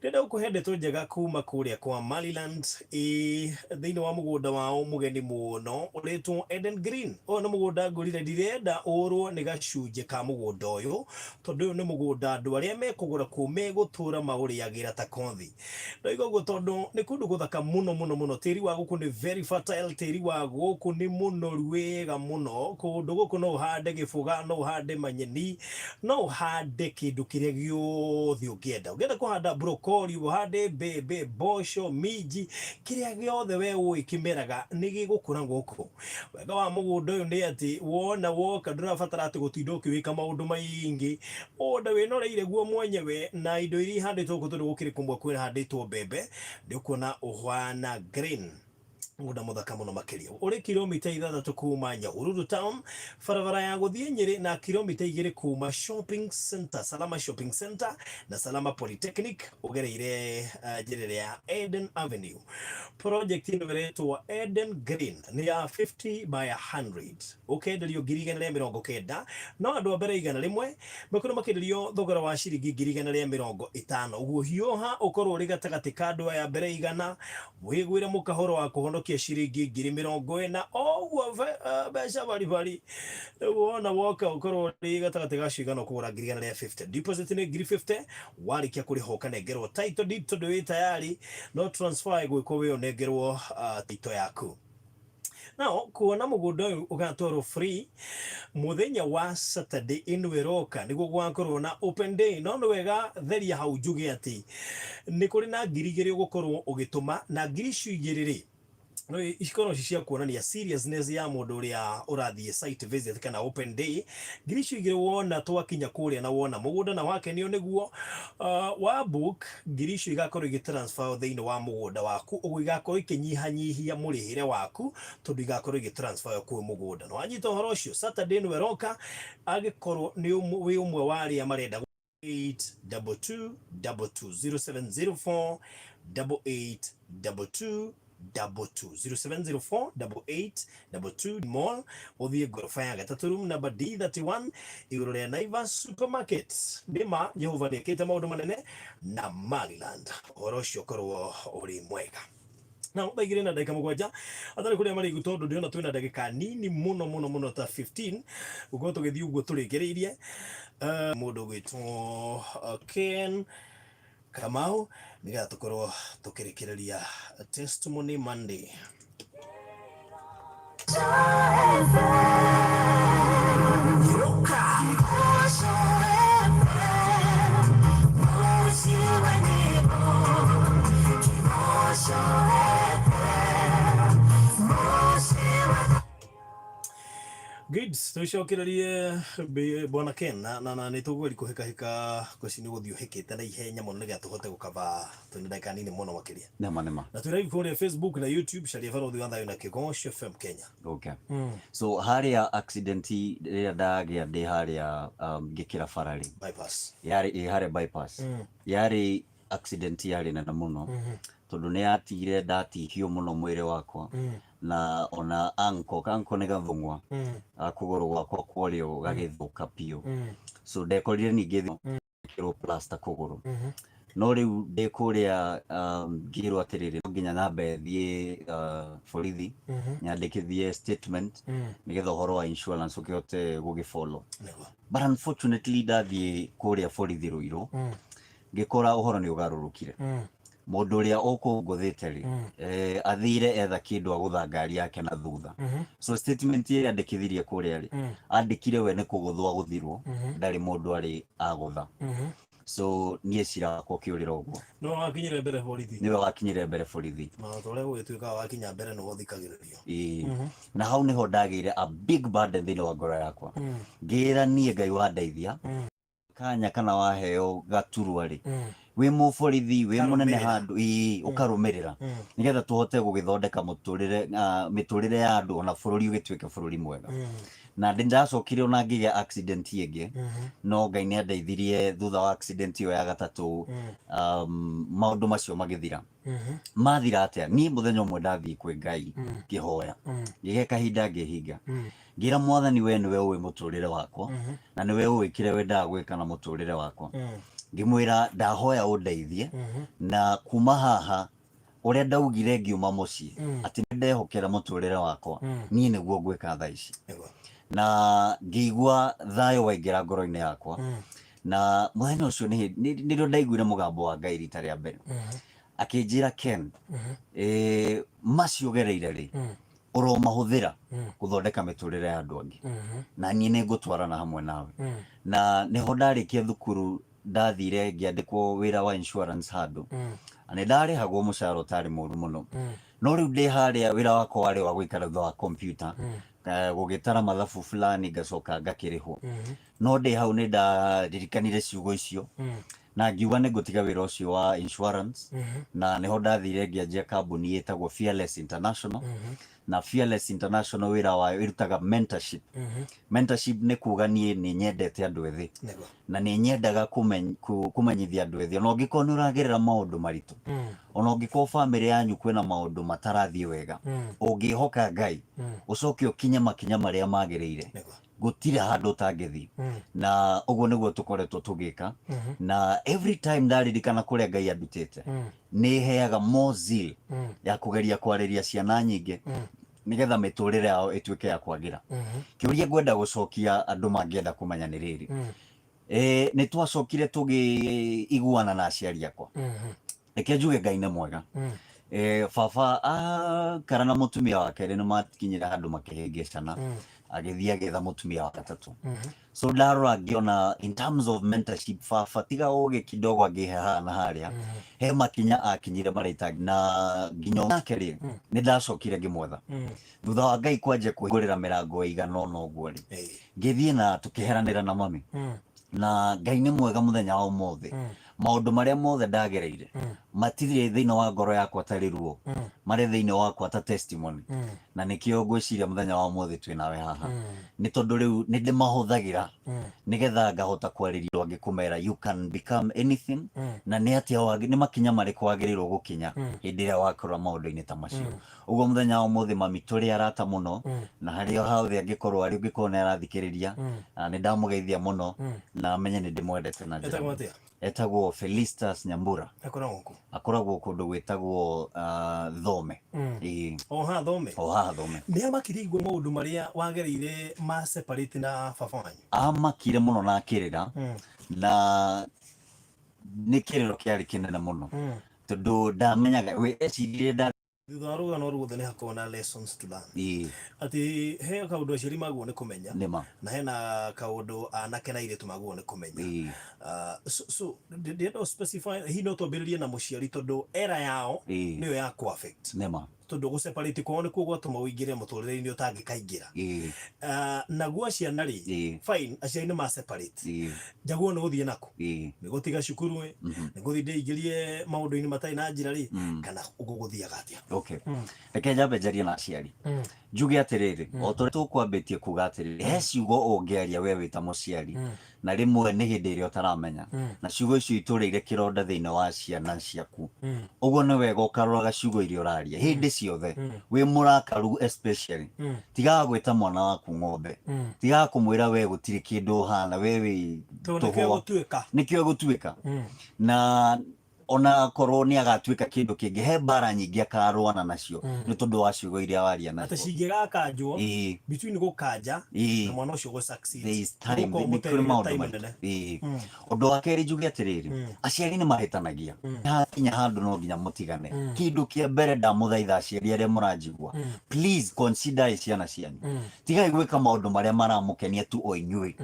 Ndĩrenda gũkũhe ndeto njega kuma kũrĩa kwa Maryland, ĩ thĩinĩ wa mũgũnda wao mũgeni mũno ũrĩtwo Eden Green. Ũyũ nĩ mũgũnda ngũrire, ndirenda ũrwo nĩ gacunjĩ ka mũgũnda ũyũ, tondũ ũyũ nĩ mũgũnda andũ arĩa mekũgũra kuo megũtũra maũrĩagĩra ta kothi. Ndoiga ũguo tondũ nĩ kũndũ gũthaka mũno mũno mũno. Tĩri wa gũkũ nĩ very fertile, tĩri wa gũkũ nĩ mũnoru wega mũno. Kũndũ gũkũ no ũhande gĩbũga, no ũhande manyeni, no ũhande kĩndũ kĩrĩa gĩothe ũngĩenda. Ũngĩenda kũhanda broccoli, ũhande mbembe, mboco, minji, kĩrĩa gĩothe we ũĩ kĩmeraga nĩ gĩgũkũra gũkũ. Wega wa mũgũnda ũyũ nĩ atĩ wona woka, ndũrabatara atĩ gũtinda ũkĩwĩka maũndũ maingĩ. Mũgũnda wĩnoreire guo mwenyewe, na indo iria ihandĩtwo gũkũ, tondũ gũkĩrĩ kũmwe kwĩhandĩtwo mbembe, nĩ ũkuona ũhana green. Mũgũnda mũthaka mũno makĩria, ũrĩ kilomita 6 kuma Nyahururu town, barabara ya gũthiĩ Nyĩrĩ, na kilomita 2 kuma shopping center, Salama Shopping Center na Salama Polytechnic, ũgereire njĩra ĩrĩa ya Eden Avenue. Project ĩno ĩretwo Eden Green, nĩ ya 50 by 100, ũkenderio 190,000, no andũ a mbere 100 mekorwo makĩenderio thogora wa ciringi 150,000. Ũguo hiũha ũkorwo ũrĩ gatagatĩ ka andũ aya mbere 100, wĩgwĩre mũkahoro wa kũhonokia ciringi 40,000, o ũguo mbeca baribari. Rĩu wona woka ũkorwo ũrĩ gatagatĩ ga cigana ũkũgũra 150,000. Deposit nĩ 50,000. Warĩkia kũrĩha, ũkanengerwo title deed, tondũ wĩ tayari no transfer ĩgwĩkwo, wĩ ũnengerwo title yaku. Now kuona mũgũnda ũyũ ũgatwarwo free mũthenya wa Saturday ĩno ĩroka, nĩguo gwakorwo na open day. No nĩ wega theria hau njuge atĩ nĩ kũrĩ na 2,000 ũgũkorwo ũgĩtũma, na 2,000 icio rĩ. No ikorwo ci cia kuonania seriousness ya mũndũ ũrĩa ũrathiĩ site visit kana open day. 2,000 wona twakinya kũrĩa na wona mũgũnda na wakenio nĩguo, wa book 4,000 igakorwo igĩ transfer thĩinĩ wa mũgũnda waku, ũguo igakorwo ikĩnyihanyihia mũrĩhĩre waku tondũ igakorwo igĩ transfer kwĩ mũgũnda. Na wanyita ũhoro ũcio, Saturday nĩwe ĩroka, angĩkorwo nĩ wĩ ũmwe wa arĩa marenda 822 22 0704 88 22 22 0704 88 22 mall, ũthiĩ ngoroba ya gatatũ, room number D31, igũrũ rĩa Naivas Supermarket. Nĩma Jehova nĩekĩte maũndũ manene na Maryland, ũhoro ũcio ũkorwo ũrĩ mwega. Na 2:07 atarĩ kũrĩa marĩgu, tondũ ndĩrona twĩna ndagĩka nini mũno mũno mũno ta 15 gũkorwo tũgĩthiĩ ũguo tũrĩkĩrĩirie. Mũndũ ũgwĩtwo Ken Kamau, nĩgetha tũkorwo tũkĩrĩkĩrĩria Testimony Monday. Good, tũcokererie bwana Ken na nĩ tũgũgeria kũhĩkahĩka kweci nĩ gũthiĩ ũhĩkĩte na ihenya mũno nĩgetha tũhote gũkaba, twĩna ndagĩka nini mũno makĩria. Nĩma nĩma. Na twĩ live kũrĩa Facebook na YouTube, caria Barũthi wa Thayũ na Kĩgoco FM Kenya. Okay. So harĩa accident rĩrĩa ndagĩa ndĩ harĩa ngĩkĩra bara rĩ, bypass. Yarĩ ĩ harĩa bypass. Yarĩ accident yarĩ nene mũno tondũ nĩ yatigire ndatihio mũno mwĩrĩ wakwa na ona ankle, ankle nĩ gathũng'wa kũgũrũ gwakwa kwa ũrĩo gagĩthũka biũ. So ndekorire ningĩ kĩrwo plaster kũgũrũ. No rĩu ndĩ kũrĩa ngĩrwo atĩrĩrĩ, no nginya nyambe thiĩ borithi nyandĩkithie statement nĩgetha ũhoro wa insurance ũkĩhote gũgĩfollow. But unfortunately ndathiĩ kũrĩa borithi Ruiru ngĩkora ũhoro nĩ ũgarũrũkire. Mũndũ ũrĩa ũkũngũthĩte rĩ, athire etha kĩndũ agũtha ngari yake na thutha. So statement ĩrĩa andĩkithirie kũrĩa rĩ, andĩkire we nĩ kũgũthwo agũthirwo, ndarĩ mũndũ arĩ agũtha. So niĩ cira wakwa ũkĩũrĩra ũguo. No wakinyire mbere borithi. Nĩwe wakinyire mbere borithi. Na ta ũrĩa gũgĩtuĩkaga, wakinya mbere nĩwe ũthikagĩrĩrio. Ĩĩ. Na hau nĩho ndagĩire a big burden thĩinĩ wa ngoro yakwa, ngĩĩra niĩ Ngai wandeithia kanya kana waheo gaturwa rĩ, wĩ mũborithi, wĩ mũnene Ũkarũmĩrĩra. handũ, ĩĩ, ũkarũmĩrĩra nĩgetha tũhote gũgĩthondeka mũtũrĩre, mĩtũrĩre ya andũ ona bũrũri ũgĩtuĩke bũrũri mwega. Na ndĩ ndacokire ona ngĩgĩa accident ĩngĩ, no Ngai nĩ andeithirie thutha wa accident ĩyo ya gatatũ, maũndũ macio magĩthira. Mathira atĩa? Niĩ mũthenya ũmwe ndathiĩ kwĩ Ngai ngĩhoya, ngĩgĩa kahinda ngĩhinga, ngĩra Mwathani, we nĩwe ũĩ mũtũrĩre wakwa na nĩwe ũĩ kĩrĩa wendaga gwĩka na mũtũrĩre wakwa. Ngĩmwĩra ndahoya ũndeithie na kuma haha ũrĩa ndaugire ngiuma mũciĩ atĩ nĩ ndehokera mũtũrĩre wakwa, niĩ nĩguo ngwĩka thaa ici. Na ngĩigua thayũ waingĩra ngoro-inĩ yakwa. Na mũthenya ũcio nĩrĩo ndaiguire mũgambo wa Ngai rita rĩa mbere akĩnjĩra, "Ken, macio ũgereire rĩ, ũromahũthĩra gũthondeka mĩtũrĩre ya andũ angĩ, na niĩ nĩ ngũtwarana hamwe nawe." Na nĩho ndarĩkia thukuru ndathire ngĩandĩkwo wĩra wa insurance handũ, na nĩ ndarĩhagwo mũcara ũtarĩ mũru mũno. No rĩu ndĩ harĩa wĩra wakwa warĩ wa gũikara thutha wa computer gũgĩtara mathabu fulani, ngacoka ngakĩrĩhwo. No ndĩ hau nĩ ndaririkanire ciugo icio na ngiuga nĩ ngũtiga wĩra ũcio wa insurance. Na nĩho ndathire ngĩanjia kambuni ĩtagwo Fearless International. Na Fearless International wĩra wayo ĩrutaga mentorship. Mentorship nĩ kuga niĩ nĩ nyendete andũ ethĩ na nĩ nyendaga kũmenyithia andũ ethĩ, ona ũngĩkorwo nĩ ũragerera maũndũ maritũ, ona ũngĩkorwo bamĩrĩ yanyu kwĩna maũndũ matarathiĩ wega, ũngĩhoka Ngai ũcoke ũkinye makinya marĩa magĩrĩire, gũtirĩ handũ ũtangĩthiĩ. Na ũguo nĩguo tũkoretwo tũgĩka. Na every time ndaririkana kũrĩa Ngai andutĩte, nĩ heaga more zeal ya kũgeria kwarĩria ciana nyingĩ nĩgetha mĩtũrĩre yao ĩtuĩke ya kwagĩra. Kĩũria ngwenda gũcokia andũ mangĩenda kũmenya nĩ rĩrĩ, nĩ twacokire tũgĩiguana na aciari akwa. Reke njuge Ngai nĩ mwega. Baba akara na mũtumia wake rĩ, nĩ makinyire handũ makĩhĩngĩcana. Agĩthiĩ agĩetha mũtumia wa gatatũ. So ndarora ngĩona in terms of mentorship, baba tiga ũgĩ kidogo angĩhe haha na harĩa, he makinya akinyire marĩa na nginya nake rĩ, nĩ ndacokire ngĩmwetha thutha wa Ngai kwanjia kũhingũrĩra mĩrango ĩigana ũna ũguo rĩ, ngĩthiĩ na tũkĩheranĩra na mami, na Ngai nĩ mwega. Mũthenya wa ũmũthĩ, maũndũ marĩa mothe ndagereire matirĩ thĩinĩ wa ngoro yakwa tarĩ ruo, marĩ thĩinĩ wakwa ta testimony, na nĩkĩo ngwĩciria mũthenya wa ũmũthĩ twĩ nawe haha, nĩ tondũ rĩu nĩ ndĩmahũthagĩra nĩgetha ngahota kwarĩria andũ angĩ, kũmera you can become anything, na nĩ atĩa nĩ makinya marĩkũ wagĩrĩirwo gũkinya hĩndĩ ĩrĩa wakora maũndũ-inĩ ta macio. Ũguo mũthenya wa ũmũthĩ mami tũrĩ arata mũno, na harĩa hothe angĩkorwo arĩ, ũngĩkorwo nĩ arathikĩrĩria, nĩ ndamũgeithia mũno na amenye nĩ ndĩmwendete na njĩra Etagwo atĩa? Etagwo Felistas Nyambura. Akoragwo kũ? Akoragwo kũndũ gwĩtagwo Thome. Ĩĩ. O haha Thome? O haha Thome. Nĩ amakire igua maũndũ marĩa wagereire ma separate na baba wanyu? Amakire mũno na akĩrĩra, na nĩ kĩrĩro kĩarĩ kĩnene mũno, tondũ ndamenyaga we eciririe nda Thutha wa rũgano ruothe nĩ hakoragwo na lessons to learn. Atĩ he kaũndũ aciari magwo nĩ kũmenya, Nĩma. na hena kaũndũ anake na airĩtu magwo nĩ kũmenya. So ndĩrenda ũ specify, hihi no twambĩrĩrie na mũciari, tondũ era yao nĩyo ya kũ affect. Nĩma. Tondũ gũ separate kwao nĩkuo gwatũma ũingĩre mũtũrĩre-inĩ ũtangĩkaingĩra. Naguo ciana rĩ, fine, aciari nĩ ma separate. Njaguo nĩ gũthiĩ nako? Nĩ gũtiga cukuru ĩ? Nĩ gũthiĩ ndĩingĩrie maũndũ-inĩ matarĩ na njĩra rĩ? Kana gũgũthiaga atĩa? Okay, reke njambe njarie na aciari, njuge atĩrĩrĩ, o ta ũrĩa tũkwambĩtie kuga atĩrĩrĩ, he ciugo ũngĩaria we wĩ ta mũciari, na rĩmwe nĩ hĩndĩ ĩrĩa ũtaramenya, na ciugo icio itũrĩire kĩronda thĩinĩ wa ciana ciaku. Ũguo nĩ wega ũkaroraga ciugo iria ũraria hĩndĩ ciothe wĩ mũrakaru, especially tigaga gwĩta mwana waku ng'ombe, tigaga kũmwĩra we gũtirĩ kĩndũ ũhana, we wĩ Tondũ nĩkĩo tũhũa. gũtuĩka. Nĩkĩo gũtuĩka, na ona korwo nĩ agatuĩka kĩndũ kĩngĩ, he mbara nyingĩ akarũana nacio nĩ tondũ wa ciugo iria waria Atĩ nacio. cingĩgakanjwo, between gũkanja na mwana ũcio gũ succeed, There is time, ũgũkorwo nĩ kũrĩ mũtereire maũndũ time maritũ. nene. Ũndũ wa kerĩ njuge atĩrĩrĩ, aciari nĩ mahĩtanagia, hakinya handũ no nginya mũtigane. Kĩndũ kĩa mbere ndamũthaitha, aciari arĩa mũranjigua, please consider ciana cianyu. Tigai gwĩka maũndũ marĩa maramũkenia tu o inyuĩ.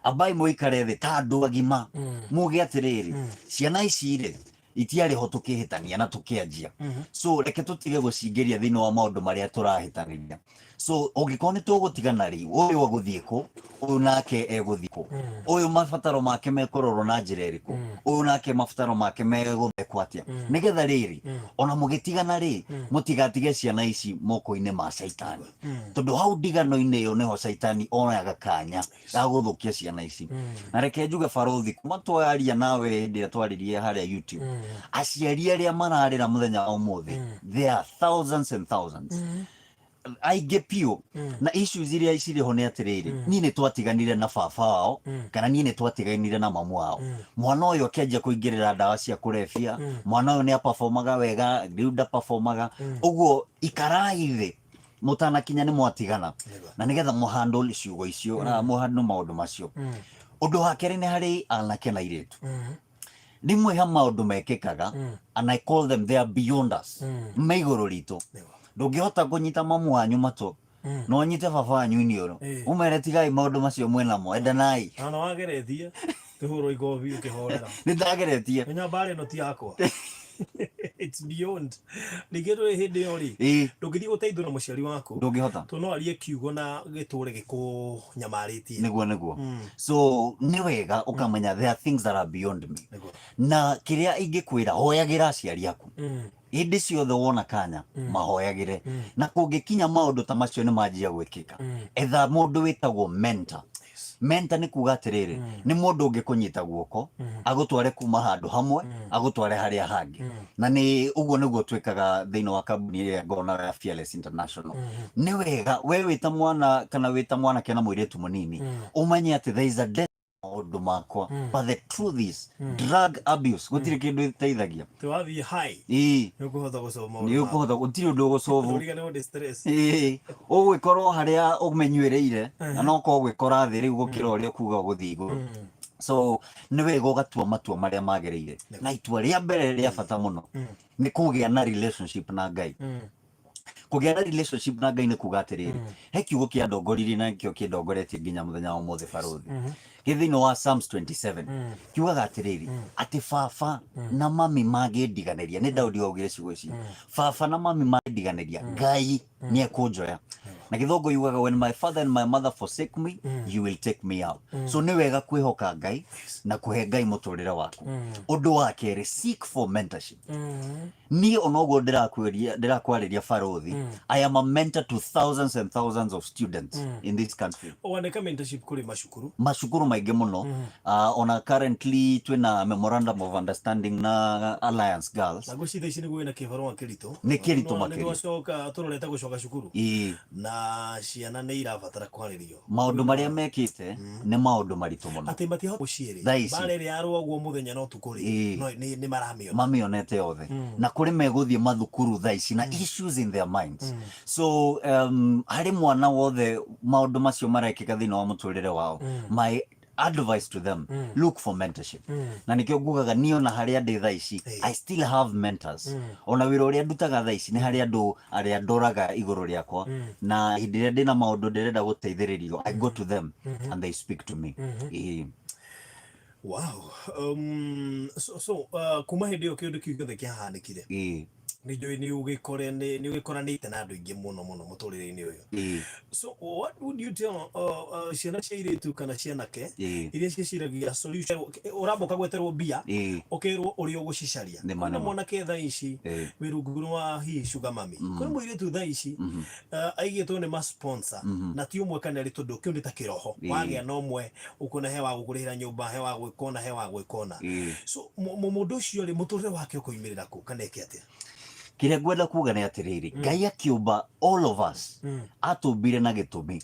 Ambai mũikare thĩ ta andũ agima, muge atĩrĩrĩ, ciana ici rĩ, itiarĩ ho tũkĩhĩtania na tũkĩanjia, so reke tũtige gũcingĩria thĩinĩ wa maũndũ marĩa tũrahĩtanĩria. So ũngĩkorwo nĩ tũgũtigana rĩ, ũyũ egũthiĩ kũ, ũyũ nake egũthiĩ kũ, ũyũ mabataro make mekũrorwo na njĩra ĩrĩkũ, ũyũ nake mabataro make megũthekwo atĩa, nĩgetha rĩrĩ ona mũgĩtigana rĩ, mũtigatige ciana ici moko-inĩ ma caitani, tondũ hau ndigano-inĩ ĩyo nĩho caitani oyaga kanya ga gũthũkia ciana ici. Na reke njuge, barothi, kuma twaria nawe hĩndĩ ĩrĩa twaririe harĩa YouTube, aciari arĩa mararĩra mũthenya wa ũmũthĩ, there are thousands and thousands, aingĩ biũ, na issues iria cirĩ ho nĩ atĩrĩrĩ, niĩ nĩ twatiganire na baba wao, kana niĩ nĩ twatiganire na mamu wao, mwana ũyũ akĩanjia kũingĩrĩra ndawa cia kũrebia, mwana ũyũ nĩ aperformaga wega, rĩu ndaperformaga. Ũguo ikarai thĩ mũtanakinya nĩ mwatigana, na nĩgetha mũhandle ciugo icio na mũhandle maũndũ macio. Ũndũ wa kerĩ nĩ harĩ anake na airĩtu. Rĩmwe ha maũndũ mekĩkaga, and I call them, they are beyond us, me igũrũ ritũ. Ndũngĩhota kũnyita mamu wanyu matũ, no ũnyite baba wanyu iniũrũ, ũmere tigai maũndũ macio mwĩnamo, endanai. Na wageretie kĩhũrwo ikobi ũkĩhorera. Nĩ ndageretie. Menya mbara ĩno ti yakwa, it's beyond. Ningĩ ndũrĩ hĩndĩ ĩyo rĩ, ndũngĩthiĩ gũteithũra mũciari waku, Ndũngĩhota. tondũ no arie kiugo na gĩtũre gĩkũnyamarĩtie. Nĩguo. So nĩ wega ũkamenya there are things that are beyond me. Na kĩrĩa ingĩkwĩra, hoyagĩra aciari aku hĩndĩ ciothe wona kanya, mahoyagĩre. Na kũngĩkinya maũndũ ta macio nĩ manjia gwĩkĩka, etha mũndũ wĩtagwo mentor. Mentor nĩ kuga atĩrĩrĩ, nĩ mũndũ ũngĩkũnyita guoko agũtware kuma handũ hamwe agũtware harĩa hangĩ. Na nĩ ũguo nĩguo twĩkaga thĩinĩ wa kambuni ĩrĩa ngorwo ya Fearless International. Nĩ wega we wĩta mwana kana wĩta mwanake na mũirĩtu mũnini ũmenye atĩ there is a death maũndũ makwa, but the truth is drug abuse gũtirĩ kĩndũ ĩteithagia. Twathiĩ high, nĩ ũkũhota gũsolve maũndũ Nĩ maku. ũkũhota, gũtirĩ ũndũ ũgũsolve. Ũriganĩrwo nĩ stress. Ũgwĩkorwo harĩa ũmenyuĩrĩire na no korwo ũgwĩkora thĩ rĩu gũkĩra ũrĩa ũkuga ũgũthiĩ igũrũ. So nĩ wega ũgatua matua marĩa magĩrĩire, na itua rĩa mbere rĩa bata mũno nĩ kũgĩa na relationship na Ngai. Kũgĩa na relationship na Ngai nĩ kuga atĩrĩrĩ, he kiugo kĩandongoririe na nĩkĩo kĩndongoretie nginya mũthenya wa ũmũthĩ, barũthi. Gĩ thĩinĩ wa Psalms 27, kiugaga atĩrĩrĩ, atĩ baba na mami mangĩndiganĩria, nĩ Daudi waugire ciugo ici, baba na mami mangĩndiganĩria, Ngai nĩ ekũnjoya. Na gĩthũngũ yugaga, "When my father and my mother forsake me, you will take me out." So nĩ wega kwĩhoka Ngai na kũhe Ngai mũtũrĩre waku. Ũndũ wa kerĩ, seek for mentorship. Niĩ ona ũguo ndĩrakwarĩria ndĩrakwarĩria barũthi, I am a mentor to thousands and thousands of students in this country. Waneka mentorship kũrĩ macukuru? Macukuru maingĩ mũno. Ona currently twĩna memorandum of understanding na Alliance Girls. Na ngwĩciria thaa ici nĩguo wĩna kĩbarũa kĩritũ. Nĩ kĩritũ makĩria. Nĩ twacoka tũrorete gũcoka cukuru. Ĩĩ. Na ciana nĩ irabatara kwarĩrio. Maũndũ marĩa mekĩte nĩ maũndũ maritũ mũno. Atĩ matihota mũciĩ rĩ. Thaa ici. Mbara ĩrĩa yarũagwo mũthenya na ũtukũ rĩ, Ĩĩ. no nĩ maramĩona. Mamĩonete yothe. Na kũrĩ megũthiĩ mathukuru thaa ici na issues in their minds. So harĩ mwana wothe maũndũ macio marekĩka thĩinĩ wa mũtũrĩre wao, my advice to them, look for mentorship. Na nĩkĩo ngugaga niĩ ona harĩa ndĩ thaa ici, I still have mentors. Ona wĩra ũrĩa ndutaga thaa ici, nĩ harĩ andũ arĩa ndoraga igũrũ rĩakwa, na hĩndĩ ĩrĩa ndĩna maũndũ ndĩrenda gũteithĩrĩrio, I go to them and they speak to me. Ĩĩ. Wow. So kuma hĩndĩ ĩyo kĩũndũ kĩu gĩothe kĩahanĩkire, nĩ njũĩ nĩ ũgĩkore nĩ ũgĩkoranĩte na andũ aingĩ mũno mũno mũtũrĩre-inĩ ũyũ. So what would you tell ciana cia airĩtu kana cianake iria ciĩciragia solution ũramba ũkagweterwo mbia, ũkerwo ũrĩa ũgũcicaria? Nĩ ma, Kwĩna nĩ ma. mwanake thaa ici wĩ rungu rwa hihi sugar mummy, kwĩ mũirĩtu thaa ici aigĩtwo nĩ ma sponsor na ti ũmwe kana erĩ, tondũ kĩu nĩ ta kĩroho. Wagĩa na ũmwe, ũkuona he wa gũkũrĩhĩra nyũmba, he wa gwĩka ũna, he wa gwĩka ũna. So mũndũ ũcio rĩ, mũtũrĩre wake ũkoimĩrĩra kũ kana eke atĩa? Kĩrĩa ngwenda kuga nĩ atĩrĩrĩ, Ngai akĩũmba all of us, atũmbire na gĩtũmi,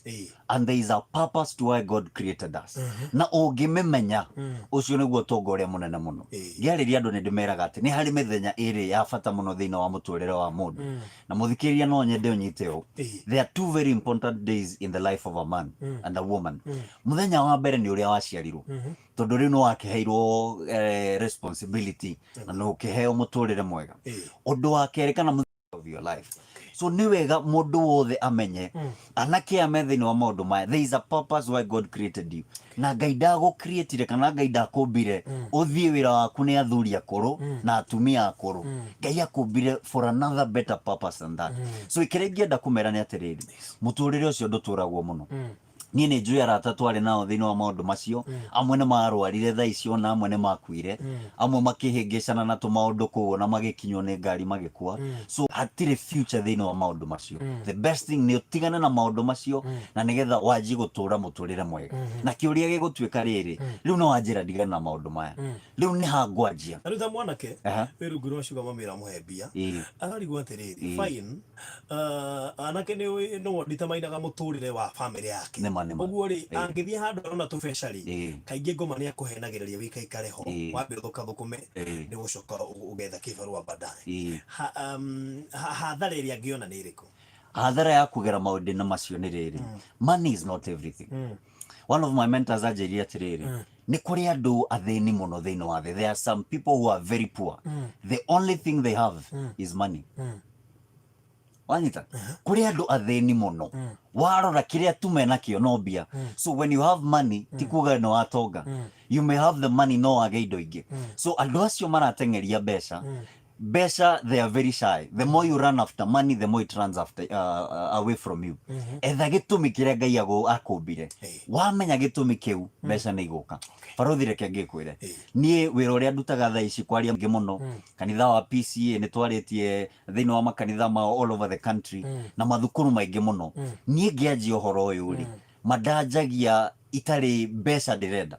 and there is a purpose to why God created us, na ũngĩmĩmenya, ũcio nĩguo ũtonga ũrĩa mũnene mũno. Ngĩarĩria andũ nĩ ndĩmeraga atĩ nĩ harĩ mĩthenya ĩrĩ ya bata mũno thĩinĩ wa mũtũrĩre wa mũndũ, na mũthikĩrĩria no nyende ũnyite ũũ. There are two very important days in the life of a man and a woman. Mũthenya wa mbere nĩ ũrĩa waciarirwo, tondũ rĩu nĩ wakĩheirwo responsibility na nĩ ũkĩheo mũtũrĩre mwega. Ũndũ wa kerĩ kana mũthenya of your life. So nĩ wega mũndũ wothe amenye, anake aya me thĩinĩ wa maũndũ maya, there is a purpose why God created you, na Ngai ndagũcreatire kana Ngai ndakũmbire ũthiĩ wĩra waku nĩ athuri akũrũ na atumia akũrũ. Ngai akũmbire for another better purpose than that. So kĩrĩa ingĩenda kũmera nĩ atĩrĩrĩ, mũtũrĩre ũcio ndũtũragwo mũno. Niĩ nĩ njũĩ arata twarĩ nao thĩinĩ wa maũndũ macio, amwe nĩ marwarire thaa icio, na amwe nĩ makuire, amwe makĩhĩngĩcana na tũmaũndũ kũu na magĩkinywo nĩ ngari magĩkua. So hatirĩ future thĩinĩ wa maũndũ macio. The best thing nĩ ũtigane na maũndũ macio na nĩgetha wanjie gũtũra mũtũrĩre mwega. Na kĩũria gĩgũtuĩka rĩrĩ, rĩu no wanjĩra ndigane na maũndũ maya, rĩu nĩ ha ngwanjia? Na rĩu ta mwanake wĩ rungu rwa sugar mummy ũramũhe mbia, ararigwo atĩrĩrĩ, fine, anake nĩ no nditamainaga mũtũrĩre wa family yake. Nĩma, nĩma. Ũguo rĩ, angĩthiĩ handũ arona tũbeca rĩ, kaingĩ ngoma nĩ akũhenagĩrĩria wĩikaikare ho, wambe ũthũkathũkũme, nĩ gũcoka ũgetha kĩbarũa baadaye. Hathara ĩrĩa angĩona nĩ ĩrĩkũ? Hathara ya kũgera maũndũ-inĩ macio nĩ rĩrĩ, money is not everything. One of my mentors anjĩrire atĩrĩrĩ, nĩ kũrĩ andũ athĩni mũno thĩinĩ wa thĩ. There are some people who are very poor, the only thing they have is money. Wanyita? Kũrĩ andũ athĩni mũno, warora kĩrĩa tu menakĩo no mbia. So when you have money, ti kuga nĩ watonga. You may have the money no wage indo ingĩ. So andũ acio marateng'eria mbeca, mbeca, they are very shy. The more you run after money, the more it runs after away from you. Etha gĩtũmi kĩrĩa Ngai akũmbire. Wamenya gĩtũmi kĩu, mbeca nĩ igũka. Barothi, reke ngĩkwĩre, niĩ wĩra ũrĩa ndutaga thaa ici, kwaria ngĩ mũno, kanitha wa PCA nĩ twarĩtie thĩinĩ wa makanitha mao all over the country na mathukuru maingĩ mũno. Niĩ ngĩanjia ũhoro ũyũ rĩ, mandanjagia itarĩ mbeca ndĩrenda.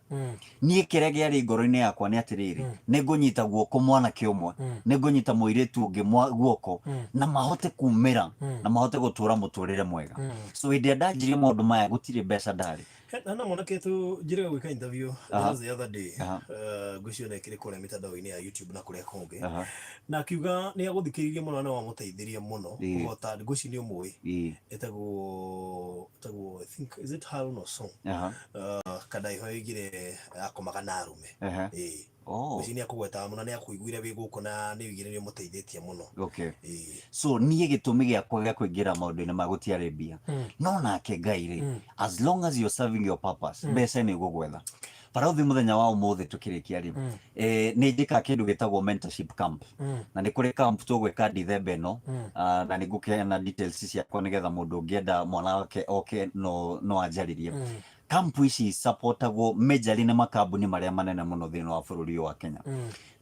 Niĩ kĩrĩa kĩarĩ ngoro-inĩ yakwa nĩ atĩrĩrĩ, nĩ ngũnyita guoko mwanake ũmwe, nĩ ngũnyita mũirĩtu ũngĩ guoko na mahote kumĩra na mahote gũtũra mũtũrĩre mwega. So hĩndĩ ĩrĩa ndanjirie maũndũ maya, gũtirĩ mbeca ndarĩ. Hena mwanake tu njĩrĩga gwĩka interview. That was the other day. Ngwĩciria na ĩkĩrĩ kũrĩa mĩtandao-inĩ ya YouTube na kũrĩa kũngĩ, na akiuga nĩ agũthikĩrĩirie mũno na wamũteithirie mũno kũhota. Ngwĩciria nĩ ũmũĩ, ĩtagwo, I think, is it Harun or so? Kandaiho oigire akomaga na arume. Ehe. Ĩĩ. Oh. Ũcio nĩ akũgwetaga mũno, nĩ akũiguire wĩ gũkũ na nĩ oigire nĩ ũmũteithĩtie mũno. Okay. Ĩĩ. So niĩ gĩtũmi gĩakwa gĩa kũingĩra maũndũ-inĩ ma gũtiarĩ mbia, no nake Ngai rĩ, as long as you're serving your purpose, mbeca nĩ ũgũgwetha. Barauthi mũthenya wa ũmũthĩ tũkĩrĩkia rĩ, nĩ njĩkaga kĩndũ gĩtagwo mentorship camp, na nĩ kũrĩ camp tũgwĩka Dithemba ĩno, na nĩ ngũkĩheana details ciakwa nĩgetha mũndũ ũngĩenda mwana wake oke no anjarĩrie. Camp ici supportagwo majorly nĩ makambuni marĩa manene mũno thĩinĩ wa bũrũri ũyũ wa Kenya.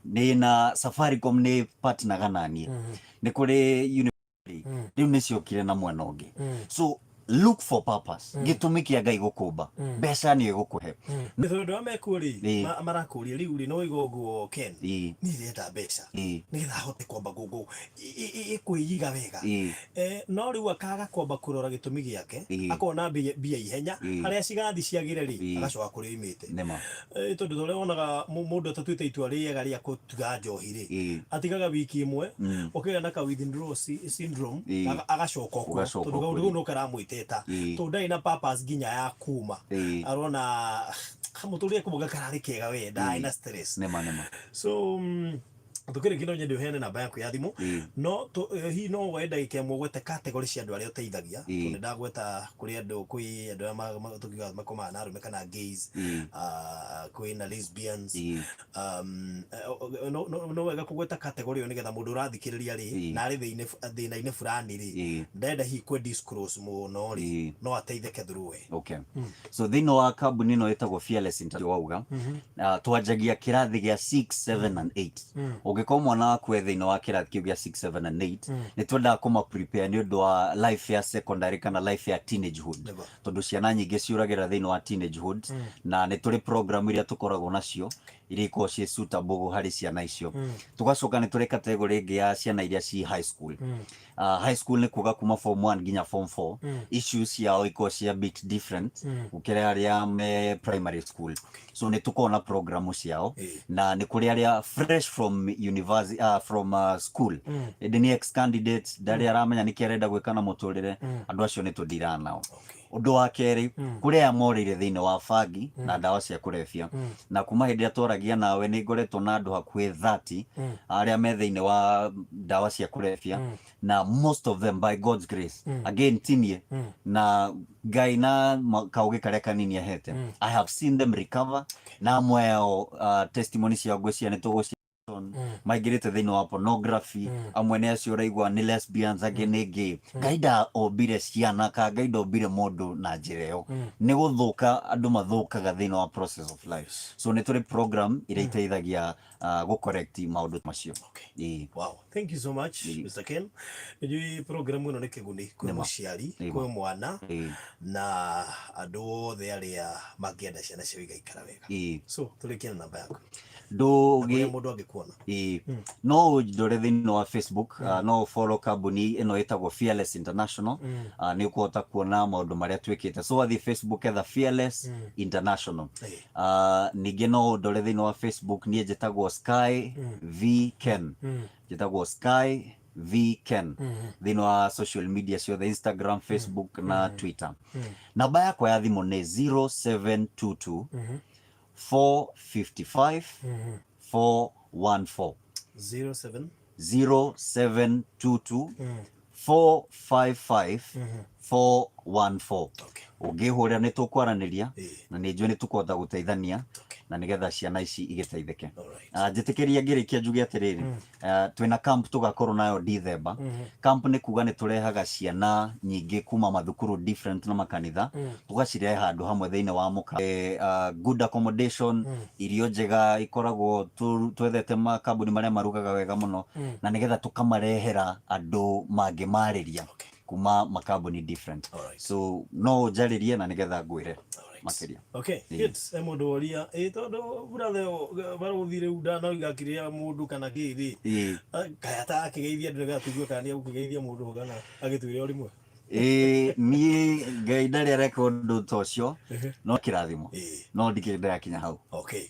Nĩ na Safaricom nĩ partner naniĩ. Nĩ kũrĩ university rĩu nĩ ciokire na mwena ũngĩ. So look for purpose, gĩtũmi kĩa Ngai gũkũmba, mbeca nĩ ĩgũkũhe. Nĩ tondũ andũ arĩa mekuo rĩ, marakũria rĩu rĩ, no ũiga ũguo Ken, niĩ ndĩrenda mbeca nĩgetha hote kwamba kwĩiga wega. No rĩu akaga kwamba kũrora gĩtũmi gĩake, akona mbia ihenya, harĩa cigathi ciagĩre rĩ, agacoka kũrĩa oimĩte. Nĩma. Tondũ ta ũrĩa wonaga mũndũ atatuĩte itua rĩega rĩa gũtiga njohi rĩ, atigaga wiki ĩmwe, ũkĩgĩa na ka withdrawal syndrome, agacoka okuo, Ũgacoka tondũ kaũndũ okuo. kau no karamwĩteta, tondũ ndarĩ na purpose nginya ya kuma. Arona kamũtũrĩre kau kararĩ kega we, ndarĩ na stress. Nĩma nĩma. So tukĩrĩkia no nyende ũheane namba yaku ya thimũ, no hihi no woe ndagĩka ĩmwe ũgwete category cia andũ arĩa ũteithagia, tondũ nĩ ndagweta kũrĩ andũ, kwĩ andũ arĩa tũngiuga makomaga na arũme kana gays, kwĩ na lesbians, no wega kũgweta category ĩyo nĩgetha mũndũ ũrathikĩrĩria rĩ, na arĩ thĩna-inĩ fulani rĩ, ndenda hihi kwĩ disclose mũno rĩ, no ateithĩke through we. Okay. So thĩinĩ wa kambuni ĩno ĩtagwo Fearless Interview wauga, twanjagia kĩrathi gĩa 6, 7 and 8. Ũngĩkorwo mwana waku e thĩinĩ wa kĩrathi kĩu gĩa 6, 7 and 8, nĩ twendaga kũma prepare nĩ ũndũ wa life ya secondary kana life ya teenagehood, tondũ ciana nyingĩ ciũragĩra thĩinĩ wa teenagehood, na nĩ tũrĩ program iria tũkoragwo nacio iria ikoragwo ciĩ suitable harĩ ciana icio. Tũgacoka nĩ tũrĩ category ĩngĩ ya ciana iria ci high school. High school nĩ kuga kuma form 1 nginya form 4. Issues ciao ikoragwo cia a bit different gũkĩra arĩa me primary school, so nĩ tũkoragwo na programu ciao. Na nĩ kũrĩ arĩa fresh from university, from school, ĩndĩ nĩ ex candidate, ndarĩ aramenya nĩkĩ arenda gwĩka na mũtũrĩre. Andũ acio nĩ tũndiraga nao. Ũndũ wa kerĩ, kũrĩ aya morĩire thĩinĩ wa bangi na ndawa cia kũrebia, na kuma hĩndĩ ĩrĩa twaragia nawe nĩ ngoretwo na andũ hakuhĩ 30 arĩa me thĩinĩ wa ndawa cia kũrebia, na most of them, by God's grace, again tinie na Ngai na kaũgĩ karĩa kanini ahete, I have seen them recover, na amwe ao testimony ciao ngwĩciria nĩ tũgũci maingĩrĩte thĩinĩ wa pornography. Amwe nĩ acio ũraigua nĩ lesbians, angĩ nĩ gay. Ngai ndaombire ciana ka Ngai ndombire mũndũ na njĩra ĩyo. Nĩ gũthũka andũ mathũkaga thĩinĩ wa process of life. So nĩ tũrĩ program iria iteithagia gũ correct maũndũ macio. Okay. Wow, thank you so much, Mr. Ken. Nĩ program ĩno nĩ kĩguni kwĩ mũciari, kwĩ mwana na andũ othe arĩa mangĩenda ciana ciao igaikara wega. So tũrĩkie na namba yaku ndũgĩ kũrĩa mũndũ angĩkuona. Ĩĩ. No ũndore thĩinĩ wa Facebook, no follow kambuni ĩno ĩtagwo Fearless International, nĩ ũkũhota kuona maũndũ marĩa twĩkĩte. So wathiĩ Facebook etha Fearless International. Ningĩ no ũndore thĩinĩ wa Facebook, niĩ njĩtagwo Sky V Ken, njĩtagwo Sky V Ken thĩinĩ wa social media ciothe, Instagram, Facebook na Twitter. Namba yakwa ya thimũ nĩ 0722 455 414. 07 0722 455 414. Ũngĩhũrĩra nĩ tũkwaranĩria na nĩ njũĩ nĩ tũkũhota gũteithania na nĩgetha ciana ici igĩteithĩke. Njĩtĩkĩria ngĩrĩkia njuge atĩrĩrĩ, twĩna camp tũgakorwo nayo Dithemba. Camp nĩ kuga nĩ tũrehaga ciana nyingĩ kuma mathukuru different na makanitha, tũgacirehe handũ hamwe thĩinĩ wa mũka, good accommodation, irio njega ikoragwo twethete makambuni marĩa marugaga wega mũno, na nĩgetha tũkamarehera andũ mangĩmarĩria kuma makambuni different. So no ũnjarĩrie na nĩgetha ngwĩre makĩria. Okay, good. He mũndũ woria ĩ tondũ brother barũthi rĩu ndanoiga akĩrĩa mũndũ kana kĩ rĩ, kaĩ atakĩgeithia andũ nĩgetha tũigue kana nĩegũkĩgeithia mũndũ kana agĩtwĩre o rĩmwe. Ĩĩ, niĩ Ngai ndarĩ areka ũndũ ta ũcio, no kĩrathimo, no ndikĩrĩ ndĩrakinya hau. Okay.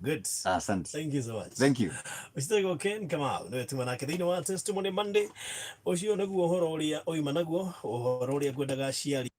Good. Asante. Thank you so much. Thank you. Ũcitagwo Ken Kamau nĩwe tuma nake thĩinĩ wa Testimony Monday. Ũcio nĩguo ũhoro ũrĩa oima naguo, ũhoro ũrĩa ngwendaga aciari.